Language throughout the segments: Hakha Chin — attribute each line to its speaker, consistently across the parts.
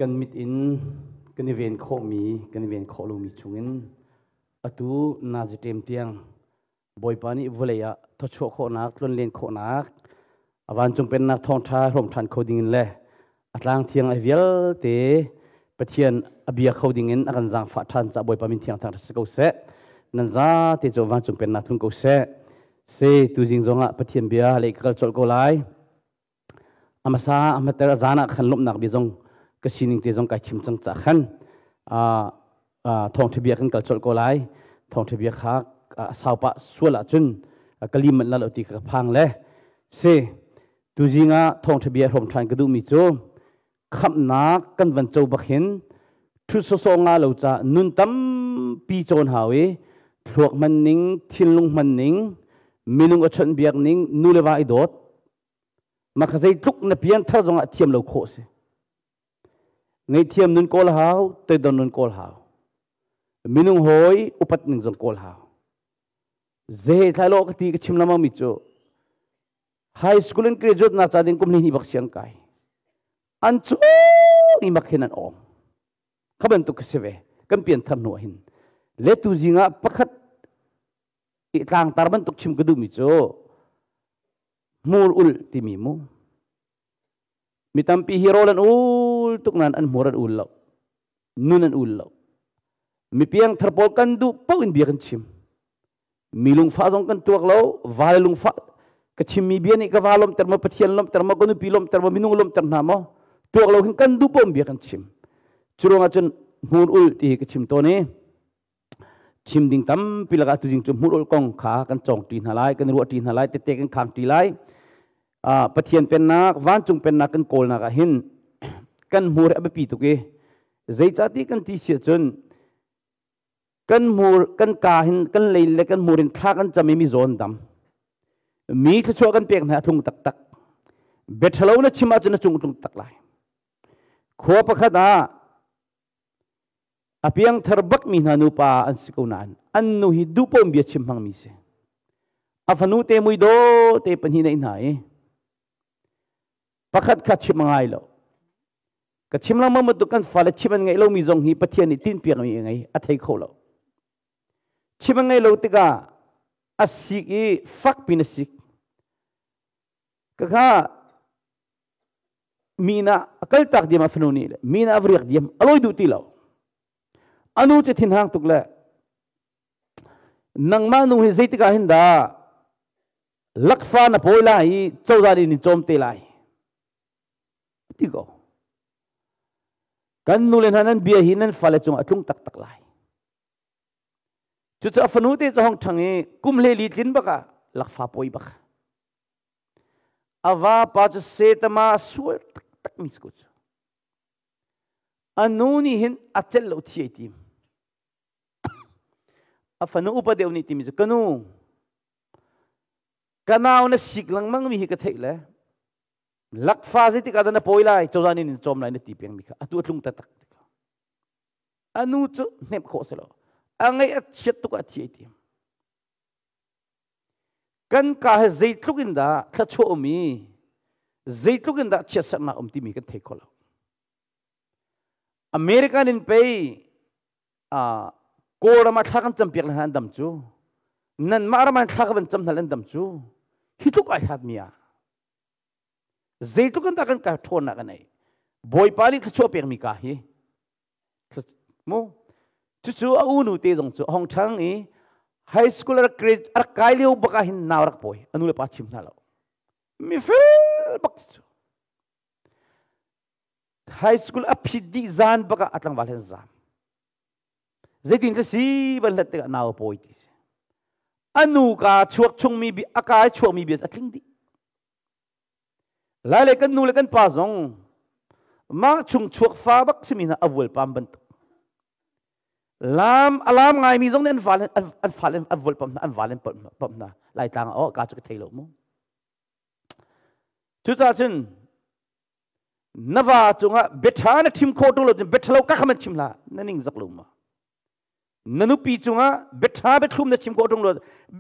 Speaker 1: Kan mit in kan i ven khawhmi, kan i ven khawh lomi chungin atu naziṭem tiang Bawipa nih vawlei ah thawchuah khawhnak, tlonlen khawhnak, a vancung pennak thawngṭha hrawm ṭhan kho dingin le a tlang thiang ai vialte Pathian a bia kho dingin a kan zaangfah ṭhan caah Bawipa min thiang thang si ko seh. Nan zate cu vancung pennak tlung ko seh. Se tuzing zongah Pathian bia lei ka kal colh ko lai. A hmasa a hmater a zan ah khan lawmhnak bia zong ka sining te zong kai chim cang ca khan thawngṭha bia kan kal colh ko lai. Thawngṭha bia kha a saupa sual ahcun ka lim manh la lo ti ka phang le si tuzing ah thawngṭha bia hrawm ṭhan ka duhmi cu khamhnak kan van co bak hin ṭhut sawsawh nga lo ca nun tampi cawn hau i thluak hman ning thinlung hman ning minung a chawnh biak ning nu le va i dawt ma kha zeitluk na pian thar zongah thiam lo khawh si ngaihthiam nun kawl hau toidor nun kawl hau minung hawi upat ning zong kawl hau ze thlai lo ka ti ka chim lamang mi cu high school in graduate na cha ding kum hnih bak siang kai an cu i mak hin an awng kha bantuk ka si ve kan pian thar hnu hin le tu zingah pakhat i tlangtar bantuk chim ka duh mi cu hmur ul timi mu mi tampi hi rawl an ul tuk nain an hmur an ul lo nun an ul lo mi piang thar pawl kan duh paoh in bia kan chim mi lungfah zong kan tuak lo vale lungfah ka chimmi bia nih ka va lomter maw pathian lomter maw ka nupi lomter maw minung lomter hna maw tuak lo hin kan duh paoh in bia kan chim cu ruangah cun hmur ul ti hi ka chim tawn i chim ding tampi lakah tuzing cu hmur ul kong kha kan cawng ṭi hna lai kan ruah ṭi hna lai tette kan khang ṭi lai Pathian pennak vancung pennak kan kawlnak ah hin kan hmur a biapi tuk i zeicahti kan ti si ahcun kan hmur kan ka hin kan lei le kan hmur in thla kan cam i mi zawn dam mi thluachuah kan pek hna a thlung taktak biaṭhalo na chim ahcun na cung tlung tak lai khua pakhat ah A piangthar bakmi hna nupa an si ko nain an nu hi duhpawm bia chim hmangmi si. A fanu te mui daw te pahnih nei hna i pakhat kha chim a ngai lo. Ka chim lengmang bantuk kan fale chim an ngeih lomi zong hi Pathian nih tinhpiakmi a ngei, a thei kho lo. Chim an ngeih lo tikah a sik i fak pin a sik. Ka kha mi na a kaltak diam a fanu nih le mi na a riak diam a loi duh ti lo anu cu thinhang tuk le nangmah nu hi zeitik ah hin dah lakfa na pawi lai i cozah nih nin cawm te lai ti ko kan nu le hna nan bia hi nan fale cung a tlung taktak lai cucu a fanu te cu hong ṭhang i kum hle li tlin bak ah lakfa pawi bak A vapa cu Setama sual taktakmi si ko cu. A nu nih hin a celh lo thi ai tim. A fanu upa deuh nih timi cu ka nu ka nau na sik lengmang mi hi ka theih le lakfa zeitik ah dah na pawi lai cozah nih nin cawm lai na ti peng mi kha atu a tlung taktak a nu cu hnemh khawh si lo a ngaih a chiat tuk ah thi ai tim Kan ka he zeitluk in dah thluachuah um i zeitluk in dah chiatserhnak um timi kan thei kho lo. American in pei Kawlram ah thla kan campiak le hna an dam cu nanmah ram ah thla ka van cam hna an dam cu hi tluk ai hlat mi ah zeitluk in dah kan ka ṭhawnnak an ei Bawipa nih thluachuah pekmi ka hi Mu cucu a unu te zong cu hong ṭhang i high school a rak grade a rak kai lio bak ah hin nau rak pawi a nu le pa chim hna lo mi fel bak cu high school a phit dih zan bak ah a tlangval hen zam zeitin ka si van hlat tikah nau a pawi ti si a nu ka chuak chungmi bi a ka chuakmi bia a tling dih Lai le kan nu le kan pa zong mah chung chuak fa bak simi hna a vual pam bantuk. Lam a lam ngaimi zong nih an val an fal an vual pam hna an val an pam hna lai tlang ah oh ka cu ka thei lo mu. Cucaah cun na va cungah biaṭha na thim khawh ṭung lo cun biaṭha lo ka kha man chim hlah na ning zak lo ma. Na nupi cungah biaṭha biathlum na chim khawh ṭung lo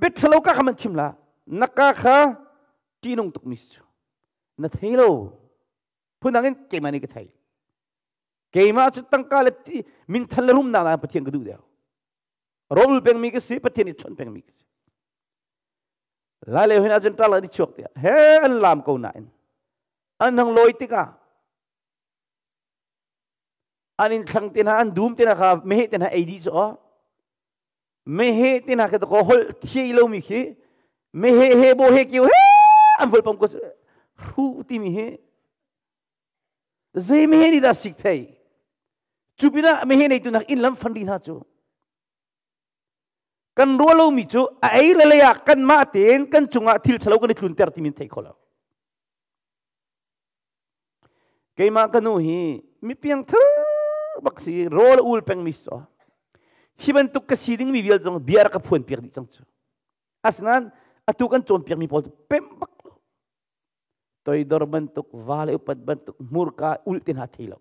Speaker 1: biaṭha lo ka kha man chim hlah na ka kha ṭihnung tukmi si cu na thei lo phundang in keimah nih ka thei. Keimah cu tangka le minthan le rumnak na Pathian ka duh deuh. Rawl pengmi ka si, Pathian i chawnh pengmi ka si. Lai le hin ahcun ṭal an i chuak tiah he an lam ko nain an hang lawi tikah an in thlang te hna an dum te hna kha meheh te hna ei dih cu meheh te hna khi ko holh thiai lomi khi meheh he bo he kiu he an volpam ko hru timi hi zei meheh nih dah sik thei cu pinah meheh neitu nak inn lam fan ri hna cu kan ruah lomi cu a ei le lei ah kanmah tein kan cungah thil ṭhalo kan i tlunter timi thei kho lo. Keimah ka nu hi mi piangthar bak si rawl a ul pengmi si hi bantuk ka si dingmi vial zong bia rak ka phuan piak dih cang cu. Asinain atu kan cawnpiakmi pawl cu pem bak lo. Toidor bantuk, va le upat bantuk, hmurka ulh te hna thei lo.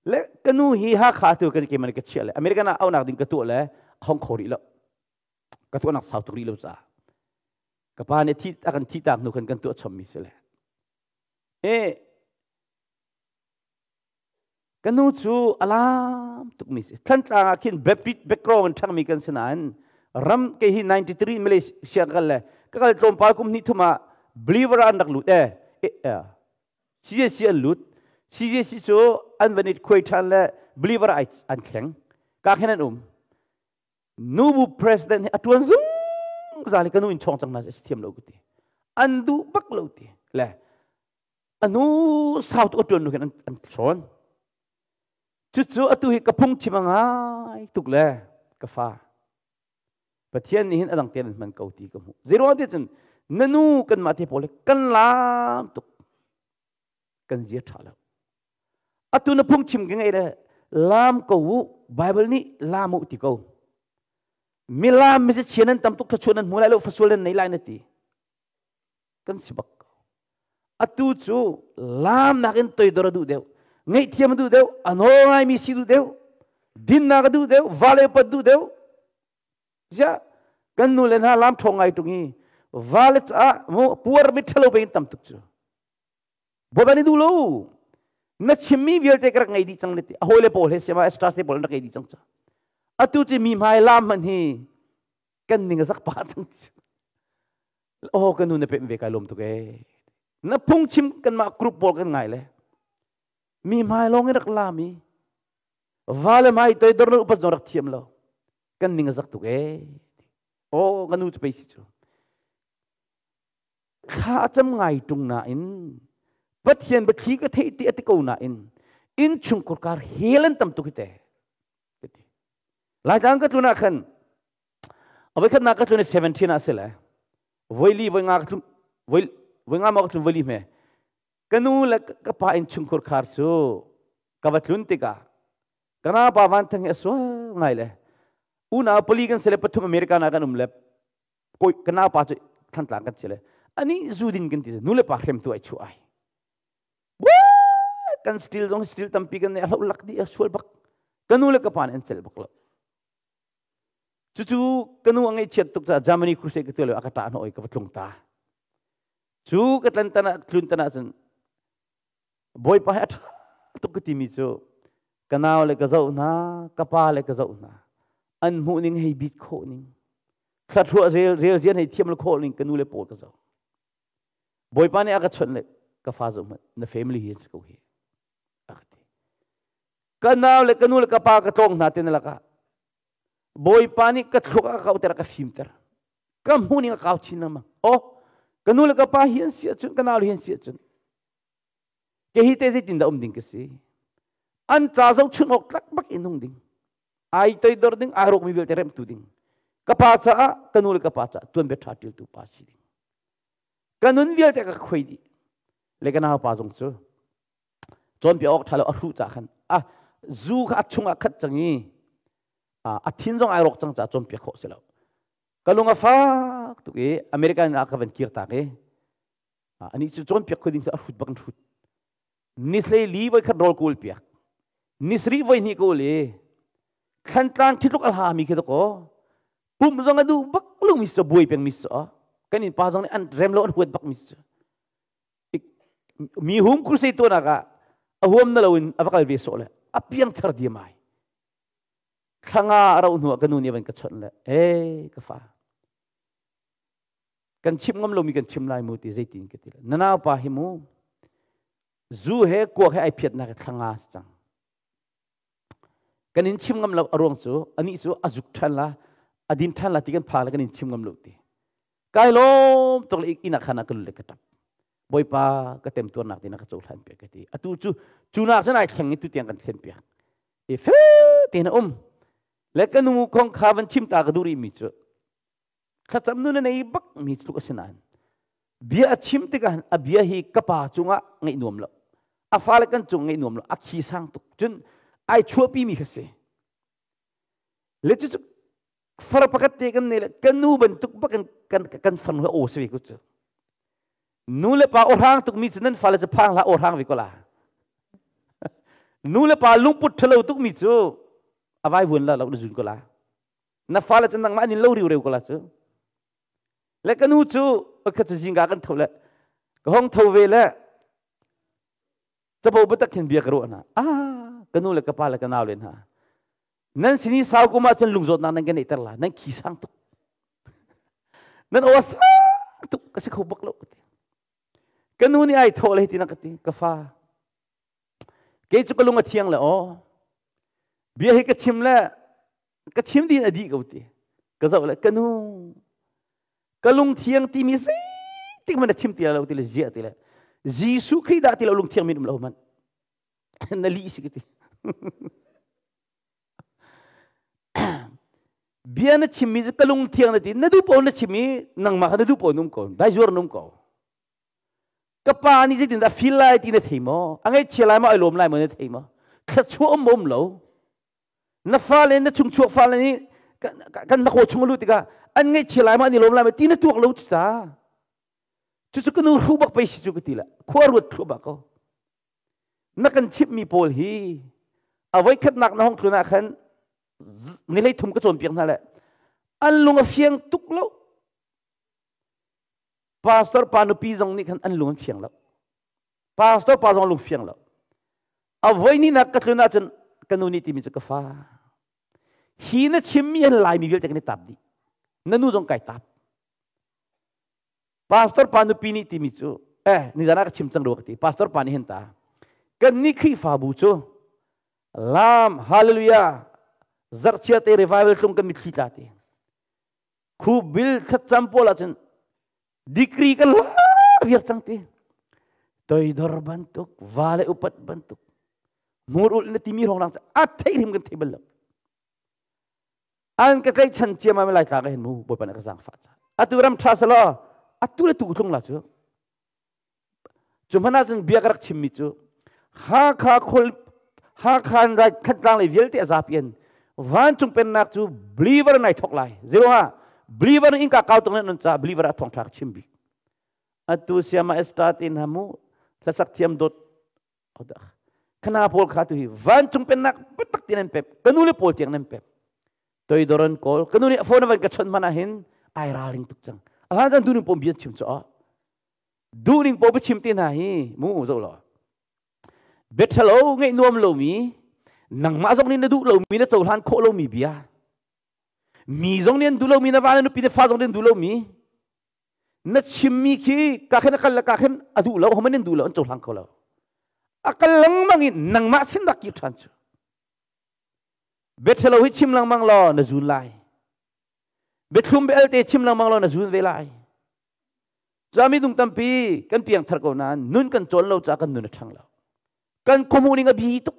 Speaker 1: Le ka nu hi Hakha tu kan keimah ka chiah le American ah aunak ding ka tuah le hong kho rih lo. Ka tuahnak sau tuk rih lo caah. Ka pa nih thi a kan thi tak hnu khan kan tuah chommi si le. E ka nu cu a lam tukmi si. Thlantlang ah khin Baptist background in ṭhangmi kan si nain ram kei hi 93 Malaysia ka kal le ka kal tlawmpal kum hnih thum ah believer an rak lut e CJC an lut. CJC cu an van i khuai ṭhan le believer an thleng. Ka khin an um. Nubu president hi a ṭuan zungzal i ka nu in chawng cang hna si thiam lo ka ti. An duh bak lo ti. Le anu sau tu ṭuan nu khin an chawn. Cucu atu hi ka phungchim a ngai tuk le ka fa. Pathian nih hin a dang tein an hman ko ti ka hmuh. Zeiruang ti cun na nu kanmah te pawl hi kan lam tuk. Kan zia ṭha lo. Atu na phungchim ka ngei le lam ko u Bible nih lam u ti ko. Mi lam mi chia nan tam tuk thluachuah nan hmu lai lo fasual nan nei lai na ti. Kan si bak ko. Atu cu lam nakin toidor a duh deuh. Ngaihthiam a duh deuh, a nawl ngaimi si duh deuh, dinnak a duh deuh, vale upat duh deuh. Ziah kan nu le hna lam ṭhawng ngai ṭung i vale caah mu puar mi ṭhalo pe in tam tuk cu. Bawipa nih duh lo. Na chimmi vialte ka rak ngei dih cang ne ti. A hawile pawl he siama extra te pawl an rak ngei dih cang ca. Atu cu mi hmai lam hmanh hi kan ning a zak pah cang ti. Oh ka nu na pem ve kai lawm tuk ee. Na phungchim kanmah group pawl kan ngai le. Mi hmai lawng in rak lam i va le mai toidor le upat zong rak thiam lo. Kan ning a zak tuk ee. Oh ka nu cu pei si cu. Thla a cam ngai ṭung nain Pathian biathli ka theih ti a ti ko nain innchungkhar kar hel an tam tuk hi te. Laitlang ka tlun ah khan a khatnak ka tlun 17 ah si le voi li voi nga ka tlun voi voi nga maw ka tlun voi li hme ka nu le ka pa innchungkhar khar cu ka va tlun tikah ka na pa van thang hi a sual ngai le unau pali kan si le pathum America na kan um le koi ka nau pa cu Thantlang kan si le ani zu din kan ti nu le pa hrem tu ai chu ai kan steel zong steel tampi kan ne a hlo lak di a sual bak ka nu le ka pa nih an cel bak lo cucu ka nu a ngaihchiat tuk caah Germany crusade ka tuah lio a ka ṭah hnawh i ka va tlung ta cu ka tlan tan ah tlun tan ah cun Bawipa hi a ṭha tuk ka timi cu ka nau le ka zoh hna ka pa le ka zoh hna an hmuh ning hei bit khawh ning thlathuah rel rel zian hei thiam le khawh ning ka nu le pawl ka zoh Bawipa nih a ka chawnh le ka fa zoh hmanh na family hi si ko hi a ka ti ka nau le ka nu le ka pa ka tlawng hna te na lakah Bawipa nih ka thluak a ka kauter a ka fimter ka hmuh ning a kau chin lengmang oh ka nu le ka pa hi an si ahcun ka nau le hi an si ahcun Ke hi te zeitin dah um ding ka si? An ca zohchunh awk tlak bak in hung ding. Ai toidor ding, ai rawkmi vialte remhtu ding. Ka pa caah, ka nu le ka pa caah tuanbia ṭha ṭiltu pa si ding. Ka nun vialte ka khuai dih. Le ka nau pa zong cu cawnpiak awk ṭha lo a hruh caah khan a zu kha a chungah khat cang i a thin zong ai rawk cang caah cawnpiak khawh si lo. Ka lung a fak tuk i American ah ka van kir tak i Anih cu cawnpiak kho ding cu a hrut bak in hrut. Ni hlei li voi khat rawl kawl piak. Ni sarih voi hnih kawl i thlantlang khi tluk a hlami khi dakaw pumh zong a duh bak lo mi cu buai peng mi cu kan inn pa zong nih an rem lo an huat bak mi cu mi hum crusade tuahnak ah a huam na lo in a va kal ve sawh le. A piangthar diam ai. Thlanga a rauh hnu ah ka nu nih a van ka chawnh le, "Ee ka fa, kan chim ngam lomi kan chim lai mu ti zeitin ka ti le. Na naupa hi mu zu he kuak he ai phiatnak thlanga si cang. Kan in chim ngam lo a ruang cu anih cu a zuk ṭhan la a din ṭhan la ti kan pha le kan in chim ngam lo ti. Kai lawm tuk le inn ah khan ah ka lu le ka ṭap. Bawipa ka temtuarnak ding na ka cohlan piak ka ti. Atu cu cu nak cun ai thleng i tu tiang kan thlen piak. I fel tein a um. Le ka nu kong kha van chim ta ka duh rih mi cu thlacam nu na nei bak mi tluk a si nain bia a chim tikah a bia hi ka pa cungah ngaih nuam lo a fale kan cung ngaih nuam lo a khi sang tuk cun ai chuahpi mi kha si le cu far pakhat te kan nei le kan nu bantuk bak kan kan farnu aw si ve ku cu nu le pa aw hrang tuk mi cu nan fale cu phang hlah aw hrang ve ko la nu le pa lungput ṭhalo tuk mi cu a vai vuan la lo na zun ko la na fale cu nangmah nin lo riu reu ko la cu le ka nu cu pakhat cu zingka kan tho le ka hong tho ve le capo biatak khin bia ka ruah hna ah ka nu le ka pa le ka nau le hna nan sini sau kum ahcun lungzawtnak nan ka neihter la nan khi sang tuk nan aw sang tuk ka si kho bak lo ka ti ka nu nih ai thawh le ti na ka ti ka fa kei cu ka lung a thiang le aw bia hi ka chim le ka chim din a dih ko ti ka zoh le ka nu ka lung thiang timi zeitik hmanh na chim ti lo ti le ziah ti le Jesuh Khrih dah ti lo lung thiang min um lo man na lih si ka ti bia na chimmi cu ka lung thiang na ti na duh paoh na chim i nangmah kha na duh paoh na um ko dai zuar na um ko ka pa nih zeitin dah feel lai ti na thei maw a ngaihchia lai maw ai lawm lai maw na thei maw thluachuah um um lo na fale na chungchuak fale nih kan na kaw chung a luh tikah an ngaihchia lai maw an i lawm lai maw ti na tuak lo cu ta cucu ka nu hru bak pei si cu ka ti la khua ruat thlu bak ko na kan chimhmi pawl hi a voikhatnak na hong tlun ah khan ni hlei thum ka cawnpiak hna le an lung a fiang tuk lo pastor pa nupi zong nih khan an lung an fiang lo pastor pa zong lung fiang lo a voi ni nak ka tlun ahcun ka nu nih timi cu ka fa hi na chimmi an laimi vialte kan i tap dih na nu zong kai tap Pastor pa nupi nih timi cu eh nizan ah ka chim cang rua ka ti. Pastor pa nih hin ta kan nih Khrihfabu cu lam hallelujah zarhchia te revival tlung kan mitthli tla ti. Khu bil thlacam pawl ahcun degree kan la viar cang ti. Toidor bantuk, va le upat bantuk, hmur ulh na timi hrawng lang a theih hrim kan thei bal lo. An ka tlaihchan ciammam lai tla ka hin mu Bawipa nih ka zaangfah ca. Atu ram ṭha selaw atu le tu tlung la cu. Cu hmanh ahcun bia ka rak chimmi cu Hakha khol Hakha rai Thantlang lei vialte a zapi in vancung pennak cu believer nai thok lai. Zero ha believer in ka kau tung nan ca believer a thong tha ka chim bik. Atu siama estat in hamu hlasak thiam dot Khana pawl kha tu hi vancung pennak biatak ti nan pek ka nu le pawl tiang nan pek toidor an kawl ka nu nih phone van ka chawnh hmanh ah hin ai ralring tuk cang a hlan chan duhning pom bia chim chu duhning pom chim te hna hi mu zo lo biathalo ngeih nuam lomi nangmah zong nih na duh lomi na cohlan khawh lomi bia mi zong nih an duh lomi na va na nupi na fa zong nih an duh lomi Na chimmi khi ka khin a kal le ka khin a duh lo, homan in duh lo, an cohlang kho lo. A kal lengmang in nangmah sin rak kir ṭhan cu. Biaṭhalo hi chim lengmang law na zun lai. Biathlum belte chim lengmang law na zun ve lai. Cami dung tampi kan piang thar ko nain nun kan cawn lo caah kan nun a ṭhang lo. Kan khuamu ning a bi tuk.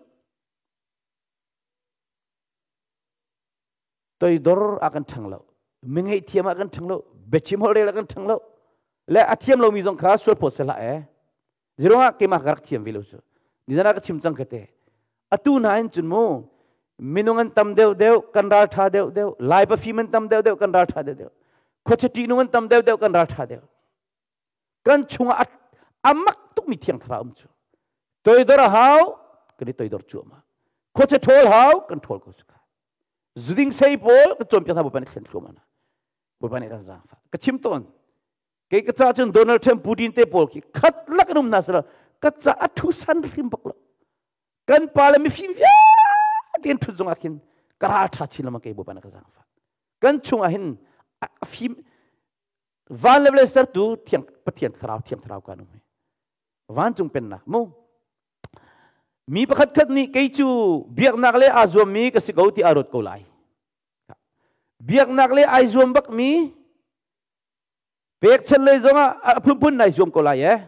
Speaker 1: Toidor a kan ṭhang lo mi ngaihthiam ah kan ṭhang lo biachim holhrel ah kan ṭhang lo le a thiam lomi zong kha sual phawt seh hlah ee zirong ah keimah ka rak thiam ve lo cu nizan ah ka chim cang ka te atu hna hin cun mu minung an tam deuh deuh kan ral ṭha deuh deuh lai pafim an tam deuh deuh kan ral ṭha deuh deuh khuacha ṭihnung an tam deuh deuh kan ral ṭha deuh kan chungah a mak tukmi thiang thlarau um cu toidor a hau kan i toidor cuahmah khuacha ṭhawl hau kan ṭhawl ko cu zuding sei pawl ka cawnpiak hna Bawipa nih thlen thluahmah hna Bawipa nih kan zaangfah ka chim tawn kei ka ca cun Donald Trump Putin te pawl khi khat lak in um hna selaw ka ca a thu san hrim bak lo kan pa le mifim vialte Tein ṭhut zongah khin ka ral ṭha chin lama kei Bawipa na ka zaangfah. Kan chungah hin a fim van le vawlei sertu thiang Pathian thlarau thiang thlarau kan um hi. Vancung pennak mu. Mi pakhat khat nih kei cu biaknak le aa zuammi ka si ko ti aa ruat ko lai. Biaknak le ai zuam bakmi pekchan lei zongah a phunphun nai zuam ko lai eh.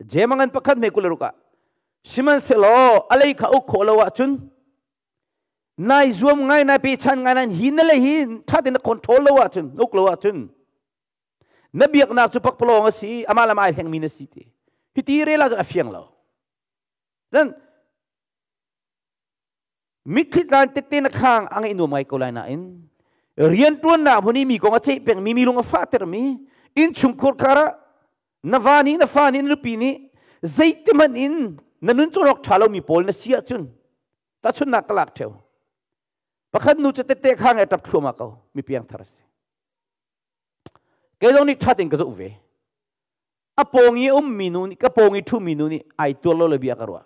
Speaker 1: Jemangan pakhat me kul ruk ah sihmanhsehlaw a lei kha uk khawh lo ahcun nai zuam ngai nai pechan ngai nan hi na lei hi ṭha tein na control lo ahcun uk lo ahcun na biaknak cu pakpalawng a si amah lam ai hlengmi na si ti hiti rel ahcun a fiang lo then Mitthli tlan tette na khang a ngaih nuam ngai ko lai nain rianṭuannak hmun i mi kong a ceih pengmi mi lung a fahtermi innchungkhur khar ah na va nih na fa nih na nupi nih zeitihmanh in na nun cu rawk ṭha lomi pawl na si ahcun tahchunhnak ka lak ṭheo. Pakhat nu cu tette khang e ṭap thluahmah ko mi piangthar a si. Kei zong nih ṭha tein ka zoh ve. A pawng i ummi nu nih ka pawng i ṭhumi nu nih ai tuar lo le bia ka ruah.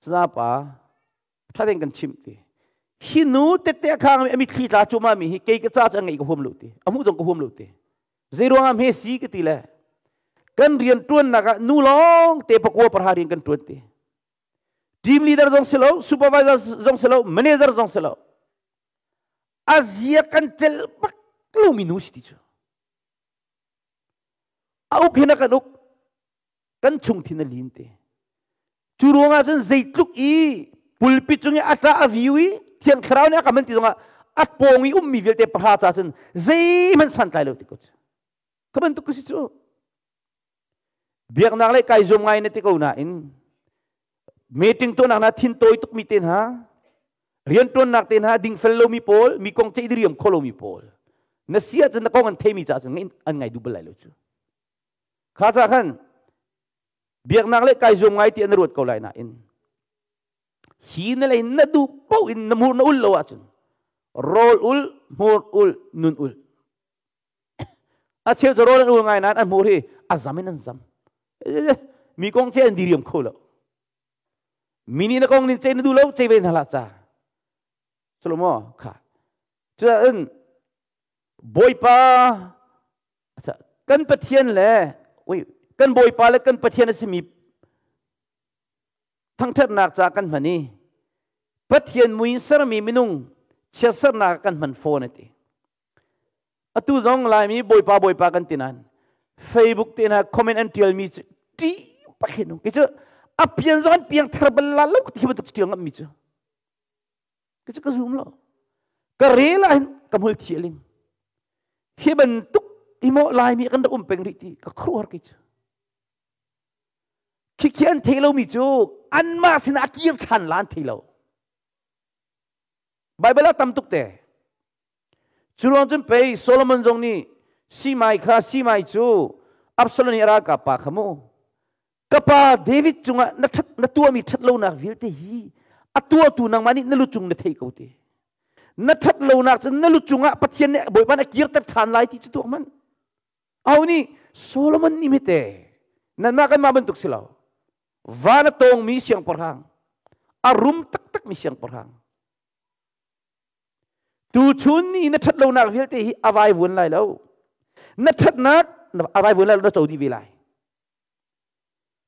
Speaker 1: Sapa ṭha tein kan chimh ti. Hi nu tette khang mi mitthli tla cuma mi hi kei ka ca cu a ngeih ka huam lo ti. A hmuh zong ka huam lo ti. Zei ruangah hme si ka ti le kan rian ṭuannak ah nu lawng te pakua parha rian kan ṭuan ti. Team leader zong si lo, supervisor zong si lo, manager zong si lo. A zia kan celh bak lo mi nu si ti cu. A uk hin a kan uk kan chung thin a lin te cu ruangah cun zeitluk i pulpit cung i a ṭah a viu i thiang thlarau nih a ka man ti zongah a pawng i ummi vialte pahra ca cun zeihmanh santlai lo ti ko cu ka bantuk ka si cu biaknak le kai zuam ngai na ti ko nain meeting tuahnak na thin tawi tukmi te hna riantuannak te hna dingfel lomi pawl mi kong ceih diriam kho lomi pawl na si ahcun na kong an theimi caah cun an ngai duh bal lai lo cu kha ca khan biaknak le kai zuam ngai ti an ruat ko lai nain hi na lei na duh paoh in na mur na ul lo ahcun rawl ul hmur ul nun ul a cheu cu rawl an ul ngai nain an hmur hi a zam in an zam mi kong ce an diriam kho lo mi nih na kong nin ce na duh lo ce ve hna hlah ca Salomo kha cucaah Bawipa kan Pathian le kan Bawipa le kan Pathian a simi thangṭhatnak ca kan hman i Pathian mui in sermi minung chiatsernak kan hman fawn a ti. Atu zong Laimi Bawipa Bawipa kan ti nain Facebook te hna comment an ṭialmi cu ṭih pakhin um. Kei cu a pian zong an piang thar bal la lo ti bantuk ṭial ngammi cu. Kei cu ka zum lo. Ka rel ah hin ka hmul thi a ling. Hi bantuk hi maw Laimi kan rak um peng rih ti ka khuaruahhar kei cu. Khikhi an thei lomi cu anmah sinah a kir ṭhan la an thei lo. Baibal ah tam tuk te. Cu ruang cun pei Solomon zong nih Simai kha Simai cu Absalom nih a ralkap pa kha mu ka pa David cungah na ṭhat na tuahmi ṭhat lonak vialte hi a tuahtu nangmah nih na lu cung na thei ko te na ṭhat lonak cu na lu cungah Pathian nih Bawipa nih a kirter ṭhan lai ti cu tuak hmanh Aho nih Solomon nih mete nanmah kanmah bantuk si lo van a tawngmi siangpahrang a rum taktakmi siangpahrang tuchun ni na ṭhat lonak vialte hi a vaivuan lai lo na ṭhatnak a vaivuan lai lo na co dih ve lai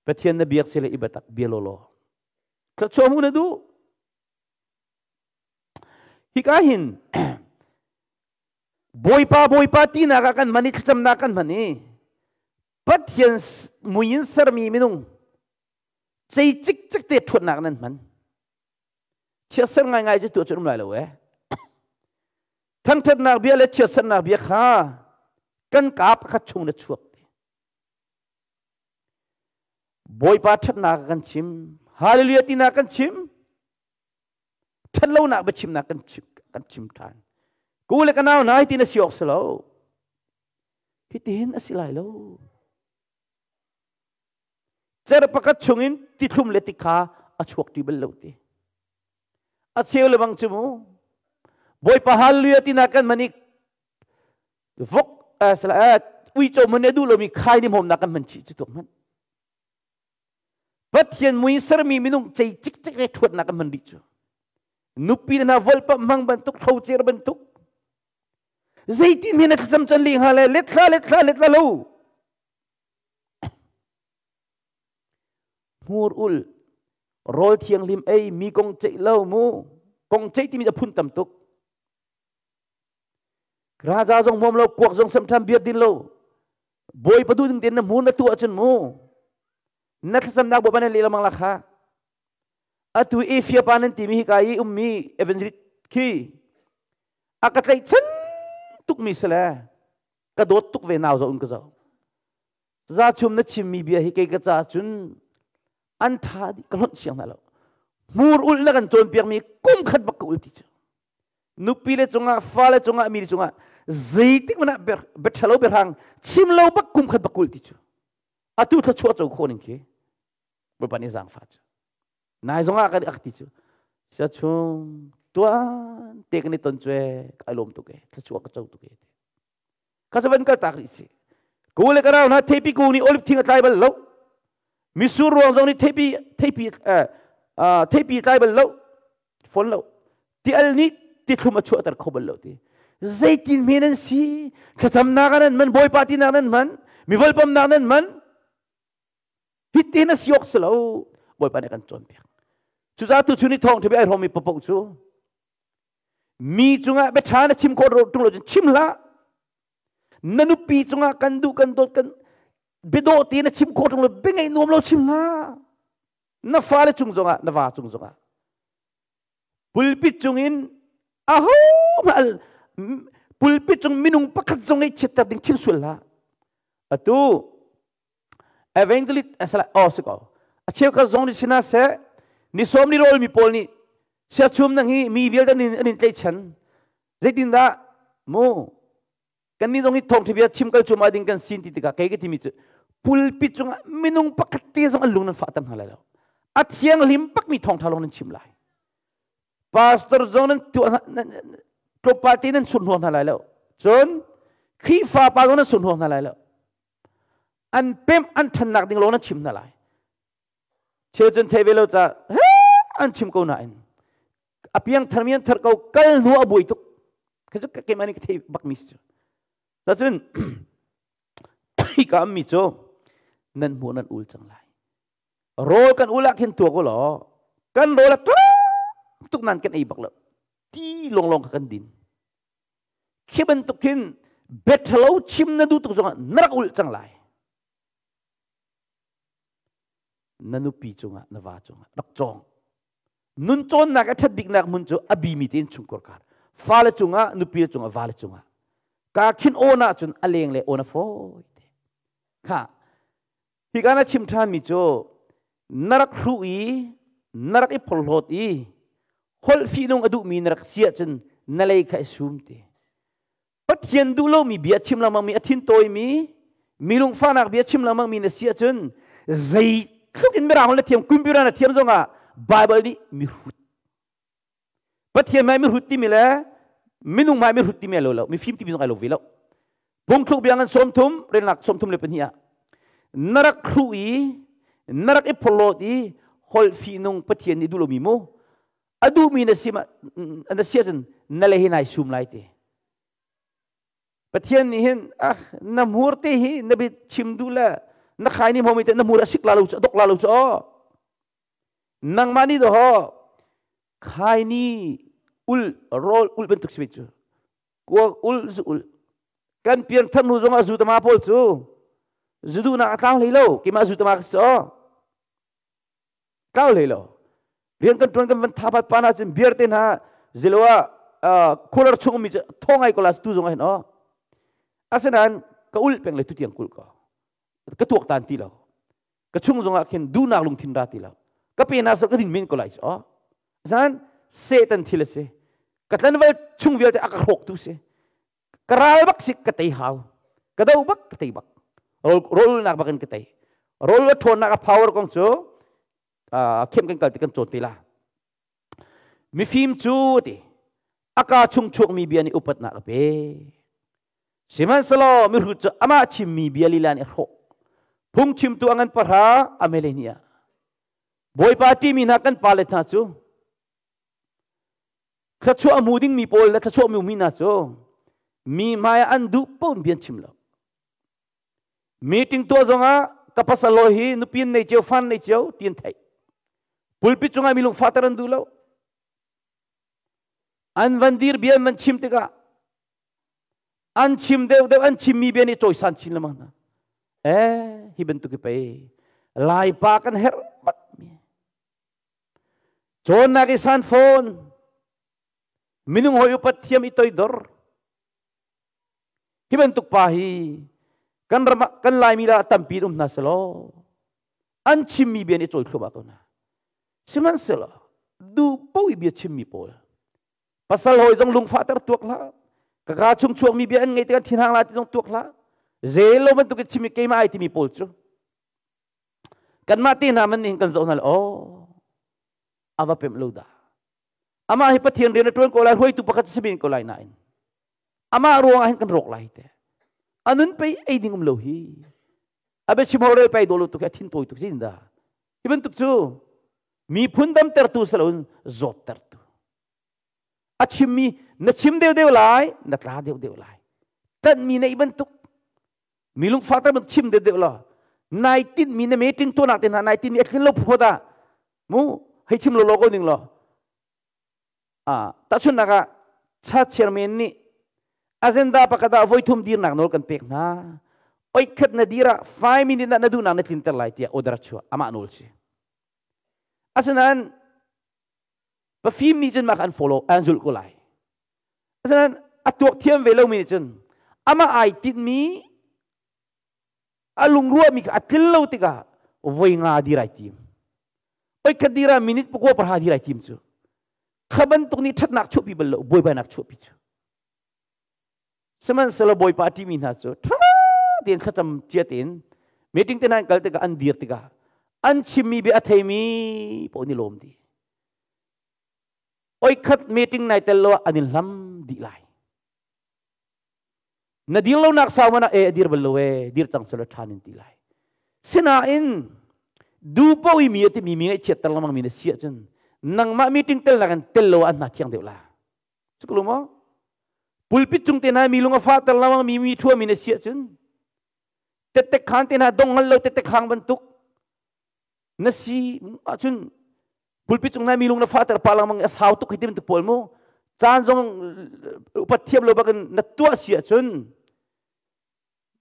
Speaker 1: Pathian na biak sile i biatak bia lawlaw thluachuah hmuh na duh hika hin Bawipa Bawipa tinak ah kan hman i thlacamnak kan hman i Pathian mui in sermi minung cei cikcek te ṭhuatnak nan hman chiatser ngaingai cu tuah cu um lai lo eh thangṭhatnak bia le chiatsernak bia kha kan kaa pakhat chung na chuak ti Bawipa ṭhatnak kan chim hallelujah tinak kan chim ṭhatlonak biachimnak kan chim kan chim ṭhan ku le ka nau nai ti na si awk si lo hitihin a si lai lo cer pakhat chungin tithlum le tikha a chuak ti bal lo ti a cheu le bang cu mu bawipa hallelujah tina kan man i vok uico mun ne duh lomi khai ni hmawmnak kan hman chih cu tuk hmanh. Pathian mui sermi minung cei cikcek le ṭhuatnak an hman dih cu. Nupi na volpam hmang bantuk hrocer bantuk. Zeitin mi na thlacam can li hnga le let thla let thla let la lo. Hmur ul rawl thianghlim ei mi kong ceih lo mu kong ceih timi a phun tam tuk. Raja zong hmom lo kuak zong samtham biar din lo. Bawi padu ding ten na hmu na tu ahcun mu na thlacamnak bawipa nan leh lengmang la kha. Atu Efia pa nan timi hi ka i ummi evangelist khi a ka tlaihchan tukmi si le ka dawt tuk ve nau zo in ka zo. Za chum na chimmi bia hi kei ka ca cun an tha dih ka hlonh siang hna lo. Hmur ulh na kan cawnpiakmi kum khat bak ka ul ti cu. Nupi le cungah fale cungah mi cungah zeitik hmanh ah bia ṭhalo biahrang chim lo bak kum khat bak ul ti cu. Atu thluachuah co khawh ning khi Bawipa nih zaangfah cu. Nai zong ah kan ak ti cu. Sia chung tuan te kan i ton cu ka lawm tuk e thluachuah ka co tuk e. Kha cu van kal tak rih si. Ku le ka rau hna theipi kung nih olive thing a tlai bal lo. Misur ruang zong nih theipi theipi theipi tlai bal lo. Fon lo. Ti al nih ti thlum a chuahter kho bal lo ti. Zeitin hme nan si? Thlacamnak ah nan man, Bawipa tinak nan man, mi volpamnak nan man. Hitin a si awk si lo. Bawipa nih a kan cawnpiak. Cucaah tu chun i thawng ṭha ai hrawmmi paoh cu mi cungah biaṭha na chim khawh ṭung lo cun chim hlah. Na nupi cungah kan duh kan dawt kan biadawh te na chim khawh ṭung lo bia ngaih nuam lo chim hlah. Na fale cung zongah na va cung zongah pulpit cungin aho hmanh pulpit cung minung pakhat zong i chiatter ding chim sual hlah. Atu evangelist asala oh si ko a cheukhat zong nih sina seh ni sawm ni rawl mi pawl nih siachum nang hi mi vialte an in tlaihchan zeitindah mu kan nih zong hi thawngtha bia chim kal cuma ding kan sin ti tikah kei ka timi cu pulpit cungah minung pakhat te zong an lung nan fahter hna lai lo a thianghlim bakmi thawngtha lawng nan chim lai pastor zong nan tuah tlawmpal te nan sunhnuang hna lai lo cun Khrihfa pa zong nan sunhnuang hna lai lo an pemh an ṭhannak ding lawng nan chim hna lai cheu cun thei ve lo ca an chim ko nain a piang thar mi an thar ko kal hnu a buai tuk khi cu keimah nih ka thei bak mi si cu cun hika mi cu nan hmu nan ul cang lai rawl kan ul ah khin tuak u law kan rawl a tuk nan kan ei bak lo ti longlong kha kan din Khi bantuk khin biaṭhalo chim na duh tuk zongah na rak ulh cang lai. Na nupi cungah, na va cungah rak cawng. Nun cawnnak a ṭhat biknak hmun cu a bimi tein chungkhar kar. Fale cungah, nupi cungah, vale cungah. Ka khin awn ahcun a leng le awn a fawi te. Kha, hika na chim ṭhanmi cu na rak hruh i na rak i phorhlawt i holh fihnung a duhmi na rak si ahcun na lei kha i sum ti. Pathian duh lomi bia chim lengmangmi a thin tawimi mi lungfahnak bia chim lengmangmi na si ahcun zeitluk in mirang na thiam computer na thiam zongah Bible nih mihrut Pathian hmai mihrut timi le minung hmai mihrut timi lo lo mifim timi zong ai lo ve lo phungthluk bia ngan 30 relnak 32 ah na rak hruh i na rak i phorhlawt i holh fihnung Pathian nih duh lomi mu a duhmi na si na si ahcun na le hi nai sum lai ti Pathian nih hin ah na hmur te hi na bi chim duh le na khai ni hmomi te na hmur a sik la lo cu a dok la lo cu aw nangmah nih daw khai ni ul rawl ul bantuk si cu kuak ul zu ul kan pian thar hnu zongah zu tama pawl cu zu duhnak a tlang hlei lo keimah zu tama ka si aw tlau hlei lo rian kan tuan kan van tha pat pa na cun beer te hna zilo ah cooler chung mi cu thaw ngai ko la tu zong ah hin aw asinain ka ul peng le tu tiang kul ko ka tuak tan ti lo ka chung zongah khin duhnak lungthin ra ti lo ka pe na so ka din men ko lai cu zan Satan thil a si ka tlanval chung vialte a ka hrawk tu si ka ral bak si ka tei hau ka do bak ka tei bak rol nak bak in ka tei rol a thawnnak a power kong cu khem kan kal ti kan cawn te la mifim cu ti aka chung chuakmi bia nih upatnak a pe Sihmanhsehlaw mihrut cu amah chimmi bia lila nih a hrawh. Phungchimtu a ngan pahra a mele ni ah. Bawipa ṭihmi hna kan pale hna cu thluachuah a hmu dingmi pawl le thluachuah hmumi hna cu mi hmai ah an duh paoh in bia an chim lo. Meeting tuah zongah ka pasal law hi nupi an nei cio, fan nei cio ti an theih. Pulpit cungah mi lungfahter an duh lo. An van dir bia an van chim tikah an chim deuh deuh an chimmi bia nih cawisan chin lengmang hna. Eh, hi bantuk hi pei Laipa kan herh bak mi. Cawnnak i san fawn, minung hawi upat thiam i toidor. Hi bantuk pa hi kan ram ah kan Laimi la tampi um hna selaw an chimmi bia nih cawi thluahmah ko hna. Sihmanhsehlaw duh paoh i bia chimmi pawl pasal hawi zong lungfahter tuak hlah ka ka chung chuakmi bia an ngeih tikah thinhang la ti zong tuak hlah zelo bantuk in chimmi keimah ai timi pawl cu kanmah te hna man nih kan zoh hna le oh ava pemh lo dah amah hi Pathian rian a ṭuan ko lai hruaitu pakhat si men ko lai nain amah ruang ah hin kan rawk lai te anun pei ei ding um lo hi abe chim ho rel pei dolo tuk hi a thin tawi tuk sin da hi bantuk cu miphun damtertu saloin zawttertu a chimmi na chim deuh deuh lai na tla deuh deuh lai ṭanhmi neih bantuk mi lungfak tak bantuk chim deuh deuh law nai tinhmi na meeting tuahnak te hna nai tinhmi a tlin lo phawt ah mu hei chim lo lo ko ning law ah tahchunhnak ah cha chairman nih agenda pakhat ah voithum dirnak nawl kan pek hna oi khat na dir ah 5 minute na duhnak na tlinter lai tiah order chuah amah nawl si asinain pafim nih cun mah kha an follow an zulh ko lai asinain a tuak thiam ve lomi nih cun amah ai tinhmi a lungruahmi kha a tlil lo tikah voi nga dir ai tim oi khat dir ah minute pakua parha dir ai tim cu kha bantuk nih ṭhatnak chuahpi bal lo buaibainak chuahpi cu sihmanhsehlaw Bawipa a ṭihmi hna cu ṭha tein thlacam cia tein meeting te hna an kal tikah an dir tikah an chimmi bia a theimi paoh nih lawm dih oi khat meeting nai tel lo ah an in hlam dih lai na dir lo nak sau mana e a dir bal lo e dir cang selo ṭhan in ti lai sinain du paoh i mi a timi mi ngaihchiat ter lengmang mi na si ahcun nangmah meeting tel nakin tel lo ah an hna thiang deuh la Cuklu maw? Pulpit cung te hna mi lung a fahter lengmang mi mi ṭhua mi na si ahcun tettek khaan te hna dong ngal lo tettek hang bantuk na si ahcun pulpit cung hna mi lung na fahter pa lengmang a sau tuk hei ti bantuk pawl mu caan zong upat thiam lo bakin na tuah si ahcun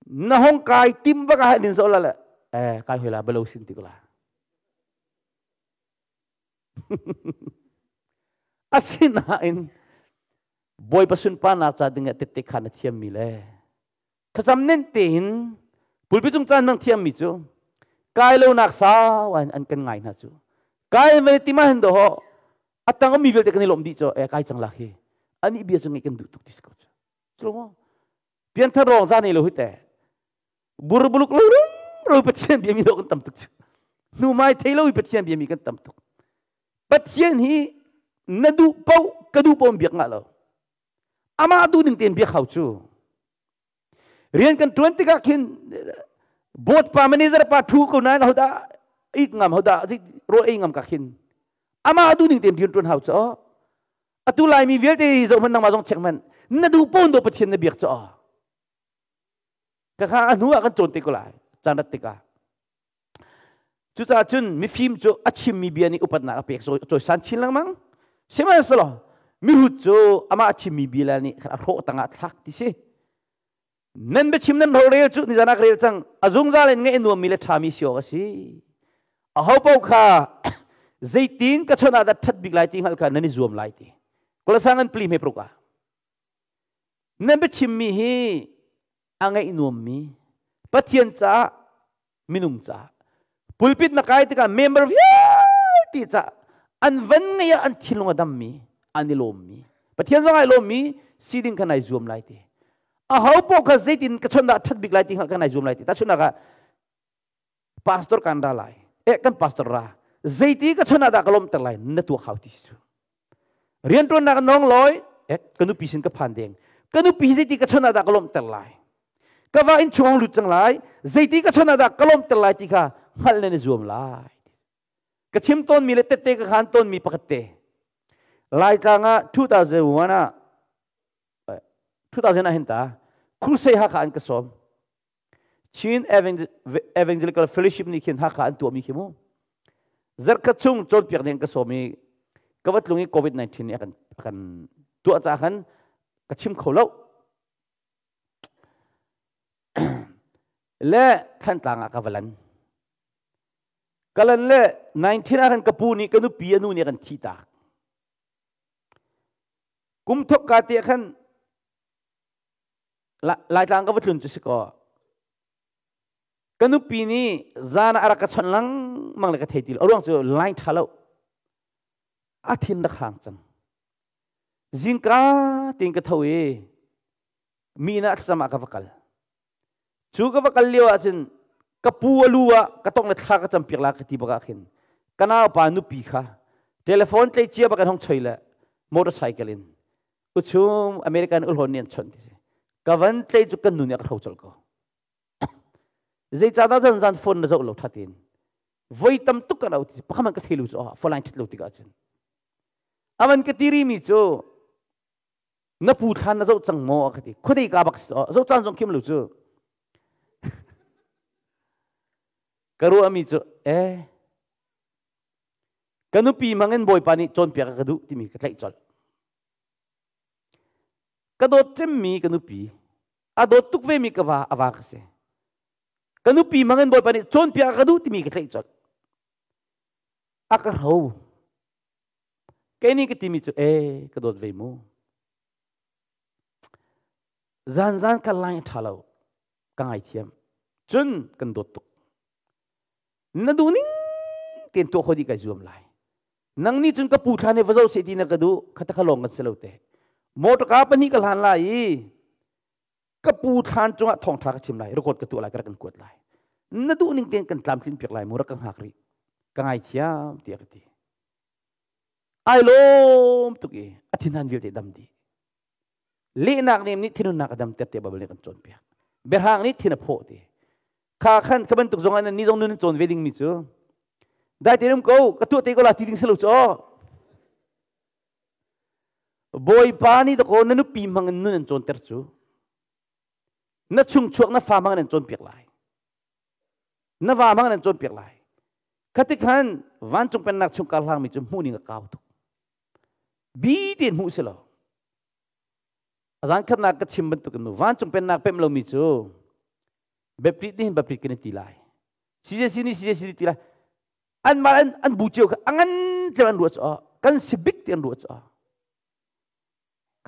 Speaker 1: na hong kai tim bak ah nin zo la le eh kai hoi la balo sin ti ko la Asinain Bawipa sunparnak ca ding ah tette khan na thiammi le thlacam nen tein pulpit cung caan nang thiammi cu kai lonak sau an an kan ngai hna cu kai ve ti ma hin do ho atang mi vialte kan i lawm dih cu e kai cang lak hi ani bia cu ngai kan duh tuk ti ko cu cu pianthar rong za nei lo hi te burbuluk lo ro Pathian bia mi do kan tam tuk cu hnu mai thei lo i Pathian bia mi kan tam tuk Pathian hi na duh paoh ka duh paoh biak ngah lo amah duh ning tein biak hau cu rian kan tuan tikah khin board pa manager pa thu ko nain hodah ik ngam hodah rawl ei ngam ka khin amah duh ning tein rian tuan hau cu atu laimi vialte zoh hmanh nangmah zong check hmanh na duh paoh do Pathian na biak cu ka kha a hnu ah kan cawn te ko lai caan rat tikah cucaah cun mifim cu a chimmi bia nih upatnak a pek cawisan chin lengmang sihmanhsehlaw mihrut cu amah a chimmi bia nih khan a hrawh tangah thlak ti si nan biachim nan rorel cu nizan ah ka rel cang a zungzal in ngaih nuammi le ṭhami si awk a si aho paoh kha zeitin ka chawnh ah dah ṭhat bik lai ti hngalh kha nan i zuam lai ti Kolosang an pli hme pruk ah Nan biachimmi hi a ngaih nuammi Pathian caah minung caah pulpit na kai tikah member vialte caah an van ngei ah an thinlung a dammi an i lawmmi Pathian zong ai lawmmi si ding kha nai zuam lai ti aho paoh kha zeitin ka chawnh dah ṭhat bik lai ti kha nai zuam lai ti tahchunhnak ah pastor kan ra lai eh kan pastor ra zeiti ka chon ah dah ka lawmter lai na tuak hau ti si cu rianṭuannak nong loi eh ka nupi sin ka phan deng ka nupi zeiti ka chon ah dah ka lawmter lai ka va in chung lut cang lai zeiti ka chon ah dah ka lawmter lai ti kha hngalh na ni zuam lai. Ka chim tawnmi le tette ka khan tawnmi pakhat te. Laitlang ah 2001 ah 2000 ah hin ta Crusade Hakha an ka sawm. Chin Evangelical Fellowship nih khin Hakha an tuahmi khi mu. Zarhkhat chung cawnpiak ding ka sawm i ka va tlung i COVID-19 nih a kan a kan tuah caah khan ka chim kho lo. Le Thantlang ah ka va lan. Ka lan le 19 ah khan ka pu nih ka nupi a nu nih a kan thih tak. Kum thok ka te khan Laitlang ka va tlun cu si kaw ka nupi nih zan ah a rak ka chawnh lengmang le ka thei ti lo. A ruang cu line ṭha lo. A thin rak hang cang. Zingka tein ka tho i mi inn ah thlacam ah ka va kal. Cu ka va kal lio ahcun ka pu a lu ah ka tong le thla ka campiak la ka ti bak ah khin ka naupa nupi kha telephone tlei cia bak in hong choi le motorcycle in uchum American ulhon nih an chawnh ti si. Ka van tlei cu kan nu nih a ka hro colh ko. Zeicahdah zan zan phone na zoh lo thatin. Voi tam tuk kan au ti pakhat man ka thei lu cu phone line thit lo tikah cun. Aman ka tiri mi cu na pu thlan na zoh cang maw ka ti. Khuadei ka bak zoh caan zong khim lo cu. Ka ruah mi cu eh ka nupi mangin Bawipa nih cawnpiak ka duh timi ka tlaih colh. Ka dawt cemmi ka nupi, a dawt tuk vemi ka va, a va ka si. Ka nupi mangin Bawipa nih cawnpiak ka duh timi ka tlaih colh. A ka hro. Kei nih ka timi cu ee ka dawt ve mu. Zan zan ka line ṭha lo. Ka ngaithiam. Cun kan dawt tuk. Na duh ning tein tuah kho dih kai zuam lai. Nang nih cun ka pu thla nih va zoh seh ti na ka duh khata kha lawng kan si lo te. Motor ka pahnih ka hlan lai i ka pu thlan cungah thawngṭha ka chim lai, record ka tuah lai, ka rak kan kuat lai. Na duh ning tein kan tlamtlin piak lai mu rak ka hngak rih. Ka ngaithiam tiah ka ti. Ai lawm tuk i a thinhan vialte dam dih. Lehnak nem nih thinhunnak a damter tiah Baibal nih kan cawnpiak. Biahrang nih thin a phawh ti. Kha khan kha bantuk zong ah ni zong nun cawn ve dingmi cu dai te um ko ka tuah te ko la ti ding si lo cu. Bawipa nih dakaw na nupi hmang in nun an cawnter cu. Na chungchuak na fa hmang in an cawnpiak lai. Na va hmang in an cawnpiak lai. Khatik khan vancung pennak chung kar hlangmi cu hmuh ning a kau tuk. Bi tein hmuh si lo. A zan khatnak ka chim bantuk in vancung pennak pemh lomi cu Baptist nih Baptist kan i ti lai. CJC nih CJC ti lai. An mah an an bu cio kha a ngan cem an ruah cu kan si bik ti an ruah cu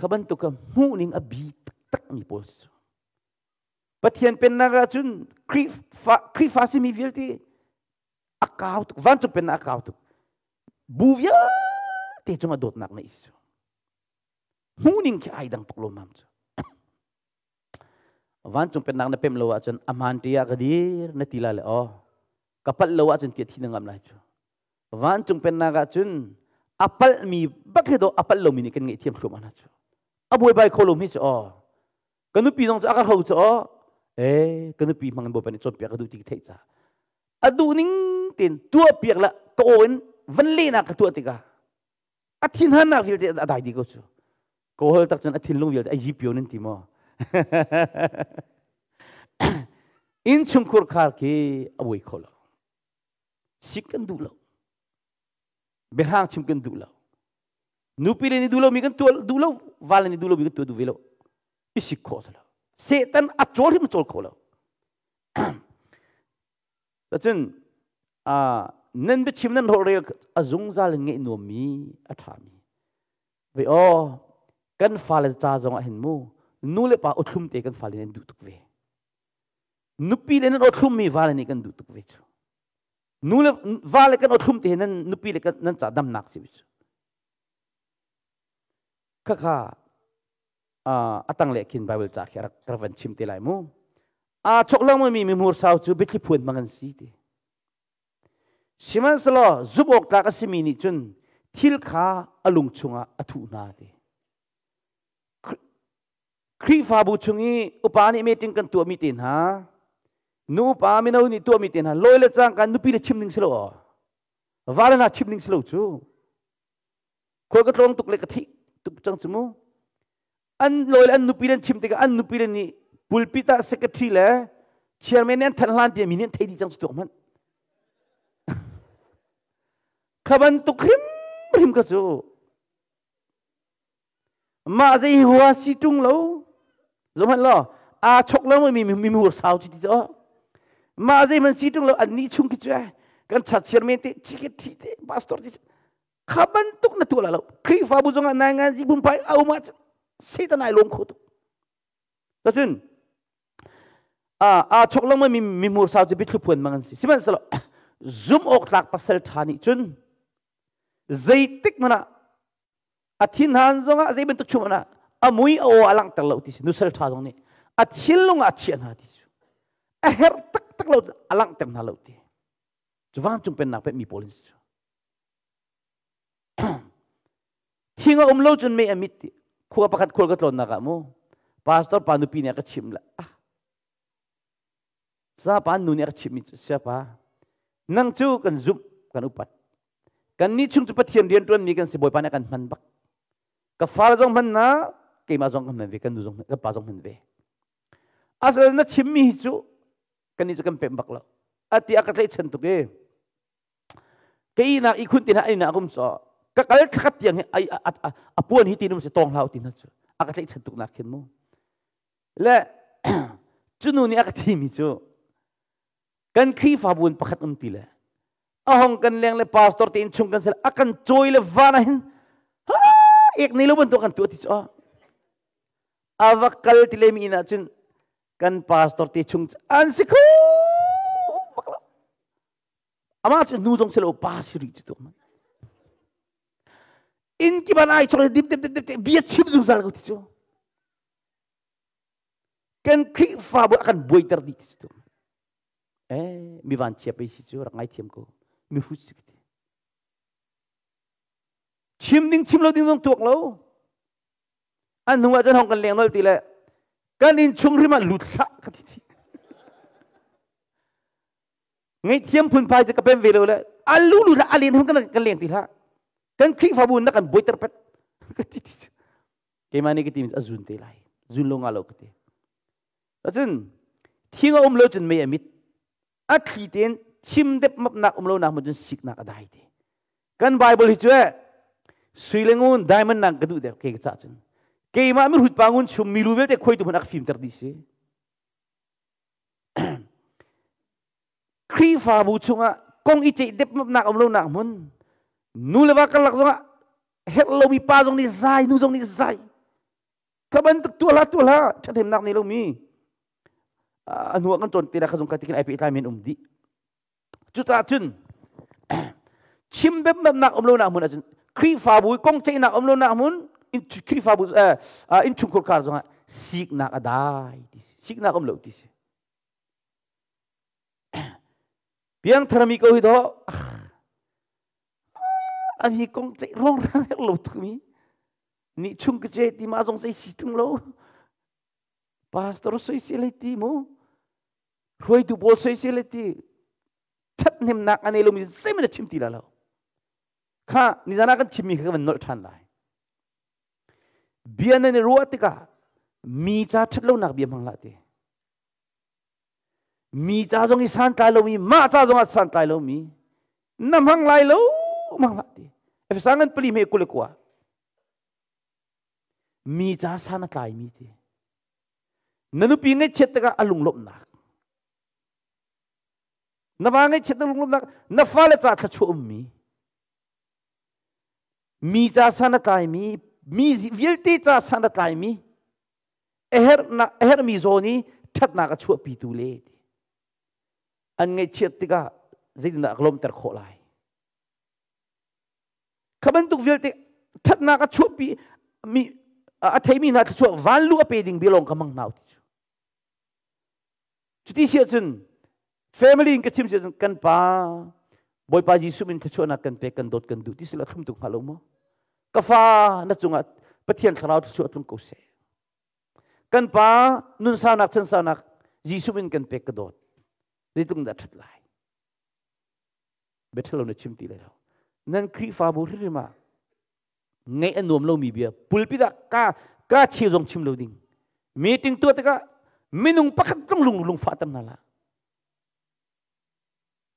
Speaker 1: kha bantuk ka hmuh ning a bi taktak mi pawl cu. Pathian pennak ah cun Khrihfa Khrihfa simi vialte a kau tuk vancung pennak a kau tuk bu vialte cungah dawtnak na isu hmuhning khi ai dang tuk lo mam cu vancung pennak na pem lo ahcun a hmaan ti ah ka dir na ti la le aw ka palh lo ahcun tia thi na ngam lai cu vancung pennak ahcun a palhmi bak hi do a palh lomi nih kan ngeih thiam thluam hna cu a buaibai kho lomi cu aw ka nupi zong cu a ka hro cu aw eh ka nupi hmang in bawipa nih cawnpiak ka duh ti ka theih caah a duh ning tein tuah piak la ka aw in van lehnak ka tuah tikah a thinhannak vialte a dai dih ko cu ko hol tak cun a thinlung vialte a yipio nan ti maw inn chungkhur khar khi a buai kho lo sik kan duh lo biahrang chim kan duh lo nupi le nih duh lomi kan tuah duh lo val le nih duh lomi kan tuah duh ve lo i sik khawh lo Satan a cawl hrim a cawl kho lo Cun nan biachim nan rawlrel a zungzal in ngeih nuammi a ṭhami. Ve aw kan fale ca zong ah hin mu nu le pa awthlum te kan fale nih an duh tuk ve. Nupi le nan awthlummi vale nih kan duh tuk ve cu. Nu le vale kan awthlum te nan nupi le nan ca damnak si cu. Khakha a tanglei khin Bible ca khi rak van chim te lai mu. Aa chok lengmangmi mihmur sau cu biathli phuan hmang an si ti. Sihmanhsehlaw zumh awk tlak a simi nih cun thil kha a lung chungah a thuh hna ti. Khrihfabu chung i upa nih meeting kan tuahmi te hna, nu upa mino nih tuahmi te hna, lawi le cangka nupi le chim ding si lo aw. Va le na chim ding si lo cu. Khual ka tlawng tuk le ka thih tuk cang cu mu. An lawi le an nupi le an chim tikah an nupi le nih pulpit ah secretary le chairman nih an thanh hlan tiah mi nih an thei dih cang cu tuak hmanh. Kha bantuk hrimhrim kha cu mah zei hua si ṭung lo zohhmanh law aa chok lo mi mi hmur sau chi ti cu mah zei man si ṭung lo an nih chung khi cu kan chat chairman te secretary te pastor te kha bantuk na tuah la lo Khrihfabu zongah nai ngan zi phunphai a um ah Satan ai lawm kho tuk tacun aa chok lengmang mi mi hmur sau cu biathlu phuan mang an si. Sihmanhsehlaw zum awk tlak pasal ṭha nih cun zeitik hmanh ah a thinhan zongah zei bantuk chung ah a mui a aw a langhter lo ti si. Nusal ṭha zong nih a thinlung ah a chiah hna ti cu a herh taktak lo a langhter hna lo ti cu. Vancung pennak pek mi pawl in si cu. Thing a um lo cun mei a mit ti. Khua pakhat khual ka tlawnnak ah mu pastor pa nupi nih a ka chimh le ah sa pa nu nih a ka chimh mi cu, siapa, nang cu kan zumh, kan upat, kan nih chung cu Pathian rian ṭuan mi kan si, Bawipa nih a kan hman bak, ka far zong hman na, keimah zong kan hman ve, kan nu zong, kan pa zong hman ve. Asal na chim mi hi cu kan nih cu kan pem bak lo ati. A ka tlaihchan tuk i ka ihnak ihkhun ti hna ai kum cu ka kal thakhat tiang hi ai a puan hi ti num si tawng hlau ti hna cu a ka tlaihchan tuk nak khin mu le. Cu nu nih a ka thimi cu kan Khrihfabu in pakhat um ti le a hong kan leng le pastor te in chung kan sel a kan cawi le van ah hin ek nei lo bantuk kan tuah ti cu. A va kal ti le mi inn ah cun kan pastor te chung an si kho bak lo. Amah cu nu zong si lo, pa si rih cu tu in kiban ai chok dip dip dip dip bia chim zungzal ko ti cu. Kan Khrihfabu a kan buaiter dih ti cu. Eh, mi van chia pe si cu, rak ngai thiam ko, mi hrut si ti. Chim ding chim lo ding zong tuak lo. An hnu ah cun hong kan leng nol ti le kan inn chung rim ah lut hlah ka ti ti. Ngaihthiam phunphai cu ka pem ve lo le a lu lu hlah, a len hung kan leng ti hlah, kan Khrihfabu na kan buaiter pet ka ti ti. Keimah nih ka ti a zun te lai, zun lo nga lo ka ti. Cun thing a um lo cun mei a mit. A thli tein chim dep mapnak um lo nak mun cun siknak a dai te. Kan Bible hi cu sui le ngun diamond nang ka duh deuh ke ka cah cun keimah mi hrut pa ngun chum mi lu vialte khoi tu hmun ak fimter dih si. Khrihfabu chungah kong i ceih depmapnak um lonak hmun, nu le va karlak zongah herh lomi pa zong nih zai, nu zong nih zai ka bantuk tuah hlah, tuah hlah, ṭhathnemnak nei lomi a hnu ah kan cawn te la kha zong ka tikin ai pehtlai men um dih. Cucaah cun chim bemnak um lonak hmun ahcun, Khrihfabu kong ceihnak um lonak hmun, Khrihfabu innchungkhur kar zongah siknak a dai ti si, siknak um lo ti si. Piangthar mi ko hi do a hi kong ceih rong rang herh lo tuk mi nih chung ka ce ti ma zong sei si tung lo, pastor soi si lai ti mu, hruaitu pawl soisel le ti ṭhathnemnak a nei lomi zeihmanh a chim ti la lo. Kha nizan ah kan chimmi kha ka van nolh ṭhan lai. Bia nan i ruah tikah mi ca ṭhat lonak bia hmang hlah ti. Mi ca zong i santlai lomi, mah ca zong ah santlai lomi na hmang lai lo, hmang hlah ti. Efesa ngan 4 hme 29. Mi ca san a tlaimi ti. Na nupi ngaihchiat tikah a lunglawmhnak, na va ngaihchiat na lunglawmhnak, na fale ca thluachuah ummi, mi ca san a tlaimi, mi vialte ca san a tlaimi, a herhmi zawn i ṭhatnak a chuahpitu le an ngaihchiat tikah zeitindah ka lawmhter khawh lai, kha bantuk vialte ṭhatnak a chuahpi mi, a theimi hna thluachuah vanlu a pe ding bia lawng ka mang hna ti cu. Cuti si ahcun family in ka chim si ahcun, kan pa Bawipa Jesuh min thluachuahnak kan pek, kan dawt, kan duh ti sila thlum tuk hnga lo maw? Ka fa, na cungah Pathian thlarau thluachuah tlung ko seh. Kan pa, nun saunak, chan saunak Jesuh min kan pek, ka dawt. Zeitluk dah ṭhat lai? Bia ṭhalo na chim ti lai lo. Nan Khrihfabu hrimhrim ah ngaih a nuam lomi bia pulpit ah ka ka cheu zong chim lo ding. Meeting tuah tikah minung pakhat zong lung lungfah tam hna hlah.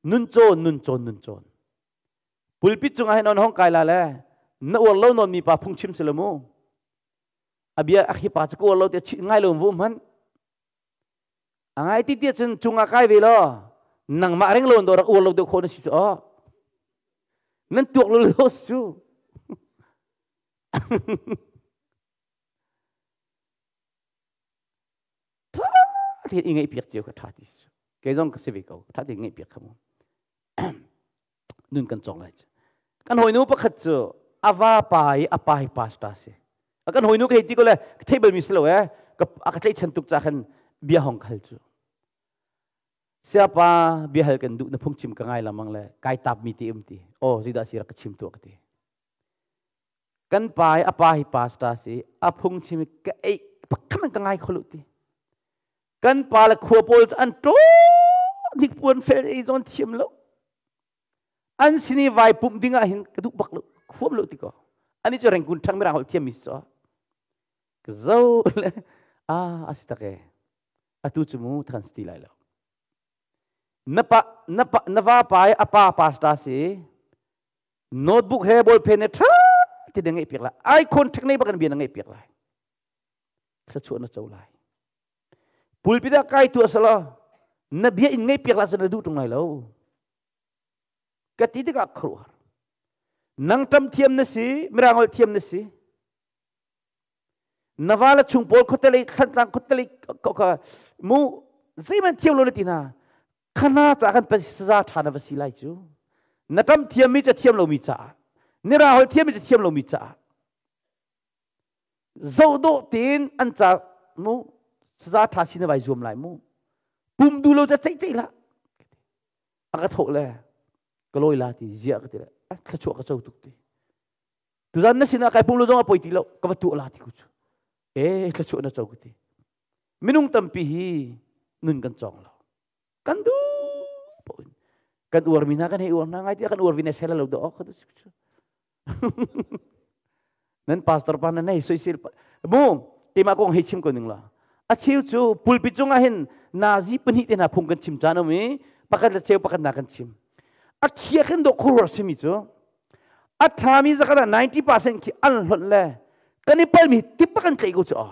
Speaker 1: Nun cawn, nun cawn, nun cawn. Pulpit cungah hin on hong kai la le na uar lo nawn mi pa phungchim si lo mu. A bia a khi pa cu ka uar lo tiah ngai lo vu hmanh. A ngai ti tiah cun cungah kai ve law nangmah ring lo do rak uar lo deuh khawh na si cu aw. Nan tuak lo lo su. Tha te i ngaih piak cio ka tha ti su. Kei zong ka si ve ko. Tha te ngaih piak kha mu. Nun kan cawng lai. Kan hawinu pakhat cu ava pa i a pa hi pastor si. Kan hawinu ka hei ti ko le ka theih bal mi si lo eh. Ka a ka tlaihchan tuk ca khan bia hong khal cu. Siapa bia hal kan duh na phungchim ka ngai lamang le kai tap mi ti um ti. Oh zidah si rak ka chim tuah ka ti. Kan pa i a pa hi pastor si a phungchim ka ei pakhat ka ngai kho lu ti. Kan pa le khua pawl cu an ṭaw nik puan fel ei zawn thiam lo. An sin i vai pumh ding ah hin ka duh bak lo, huam lo ti ko. Ani cu rengkun ṭhang mirang holh thiam mi si caw. Ka zo le a a si tak e. Atu cu mu than si ti lai lo. Na pa na pa na va pa i a pa pastor si notebook he ballpen he ṭha ti na ngeih piak lai. Ai contact nei bak in bia na ngeih piak lai. Thluachuah na co lai. Pulpit ah kai tuah selaw na bia in ngeih piak la na duh ṭung lai lo. Ka ti tikah khuaruahhar. Nang ṭam thiam na si, mirang holh thiam na si. Na va le chung pawl khuatelei thlantlang khuatelei mu zeihmanh thiam lo na ti hna. Khana ca kan saza ṭha na va si lai cu. Na ṭam thiam mi ca thiam lomi caah, nira holh thiam mi ca thiam lomi caah Zohdawh tein an ca mu saza ṭha sin vai zuam lai mu. Pum du lo ca ceih ceih hlah. A ka thawh le ka lawi la ti ziah ka ti le thluachuah ka co tuk ti. Tuzan na sinah kai pum lo zong a poi ti lo ka va tuah la ti ku cu. E thluachuah na co ka ti. Minung tampi hi nun kan cawng lo. Kan duh po in kan uar mi hna kan hei uar hna ngai ti kan uar vi ne sel lo do ok ka Nan pastor pa na nei soisel mu keimah kong hei chim ko ning la. A cheu cu pulpit cungah hin nazi pahnih te hna phung kan chim caan um i pakhat le cheu pakhat na kan chim. A khia khin do khuruar simi cu a ṭhami zakat ah 90% khi an hlonh le kan i palmi tip kan tlaih ko cu a.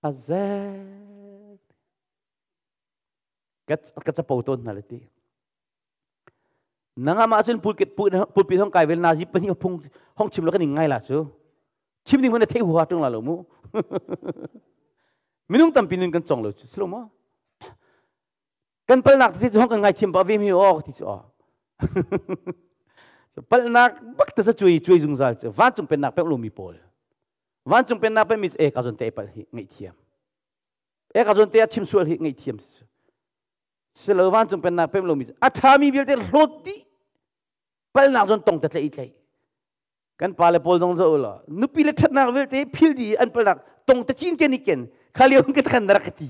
Speaker 1: A zek. Ka capo tawn hna le ti. Nangah mah cun pulpit pulpit hong kai vel nazi pahnih phung hong chim lo kan in ngai la cu. Chim ding hmanh na theih huha ṭung la lo mu. Minung tampi nun kan cong lo cu silo maw? Kan palnak ti cu hong kan ngai thiam pa ve mi aw ti cu aw. Palnak bak te sa cuai cuai zungzal cu vancung pennak pek lo mi pawl. Vancung pennak pe mi e ka zon te pal hi ngaih thiam. E ka zon te a chim sual hi ngaih thiam si. Silo vancung pennak pem lomi a ṭhami vialte hlawt dih palnak zon tong te tlaih tlaih kan pa le pawl zong zo law nupi le ṭhatnak vialte phil dih an palnak tong te cin ken i ken kha lio ka khan rak ka ti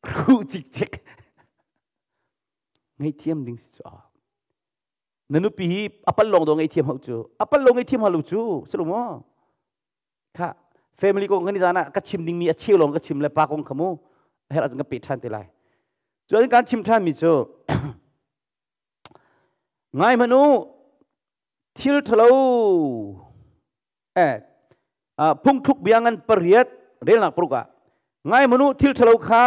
Speaker 1: ru cik cik ngaihthiam ding si cu na nupi hi a pal lawng do ngaihthiam hau cu a pal lo ngaihthiam hau lo cu si lo maw Kha family kong kan i zan ah ka chim dingmi a cheu lawng ka chim le pa kong kha mu herh ahcun ka peh ṭhan te lai. Cun kan chim ṭhanmi cu ngai hmanh u thil ṭhalo eh phungthluk bia ngan pariat relnak paruk ah ngai hmanh u thil ṭhalo kha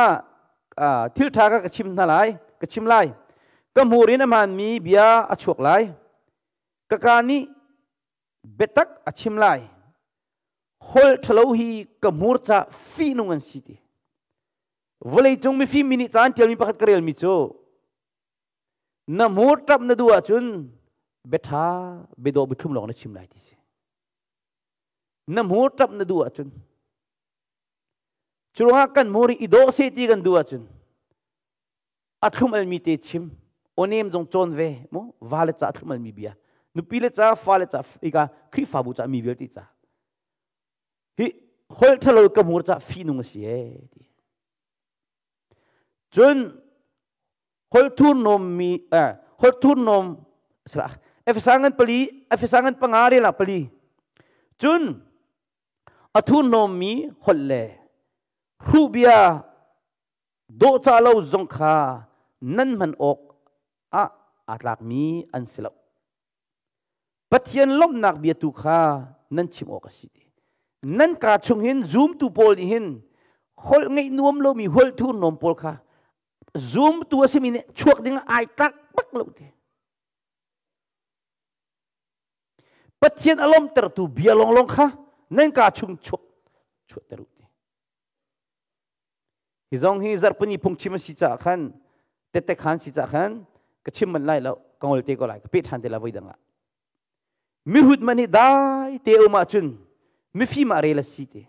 Speaker 1: thil ṭha kha ka chim hna lai ka chim lai ka hmur in a hmaanmi bia a chuak lai ka kaa nih biatak a chim lai holh ṭhalo hi ka hmur ca fihnung an si ti vawleicung mifim mi nih caan ṭialmi pakhat ka relmi cu na hmur ṭap na duh ahcun biaṭha biadawh biathlum lawng na chim lai ti si na hmur ṭap na duh ahcun cu ruangah kan hmur hi i dawh seh ti kan duh ahcun a thlum almi te chim onem zong cawn ve mu va le ca thlum almi bia nupi le ca fa le ca ika Khrihfabu ca mi vialte ca hi holh thalo ka hmur ca fihnung a si e ti cun holh thur nom mi eh holh thur nom Efesa ngan pali, Efesa ngan panga rel ah pali. Cun a thurhnawmmi holh le hruhbia dawhcah lo zong kha nan hman awk ah aa tlakmi an si lo. Pathian lawmhnak bia tu kha nan chim awk a si ti. Nan kaa chung hin zumtu pawl nih hin holh ngeih nuam lomi holh thurhnawm pawl kha zumtu a simi nih chuak ding ai tlak bak lo ti. Pathian a lawmtertu bia lawnglawng kha nan kaa chung chuak chuahter u ti. Hi zong hi zarhpini phungchim a si caah khan tette khan si caah khan ka chim manh lai lo ka ngol te ko lai ka peh ṭhan te lai voi dang ah. Mihrut man hi dai te um ahcun mifim ah rel a si ti.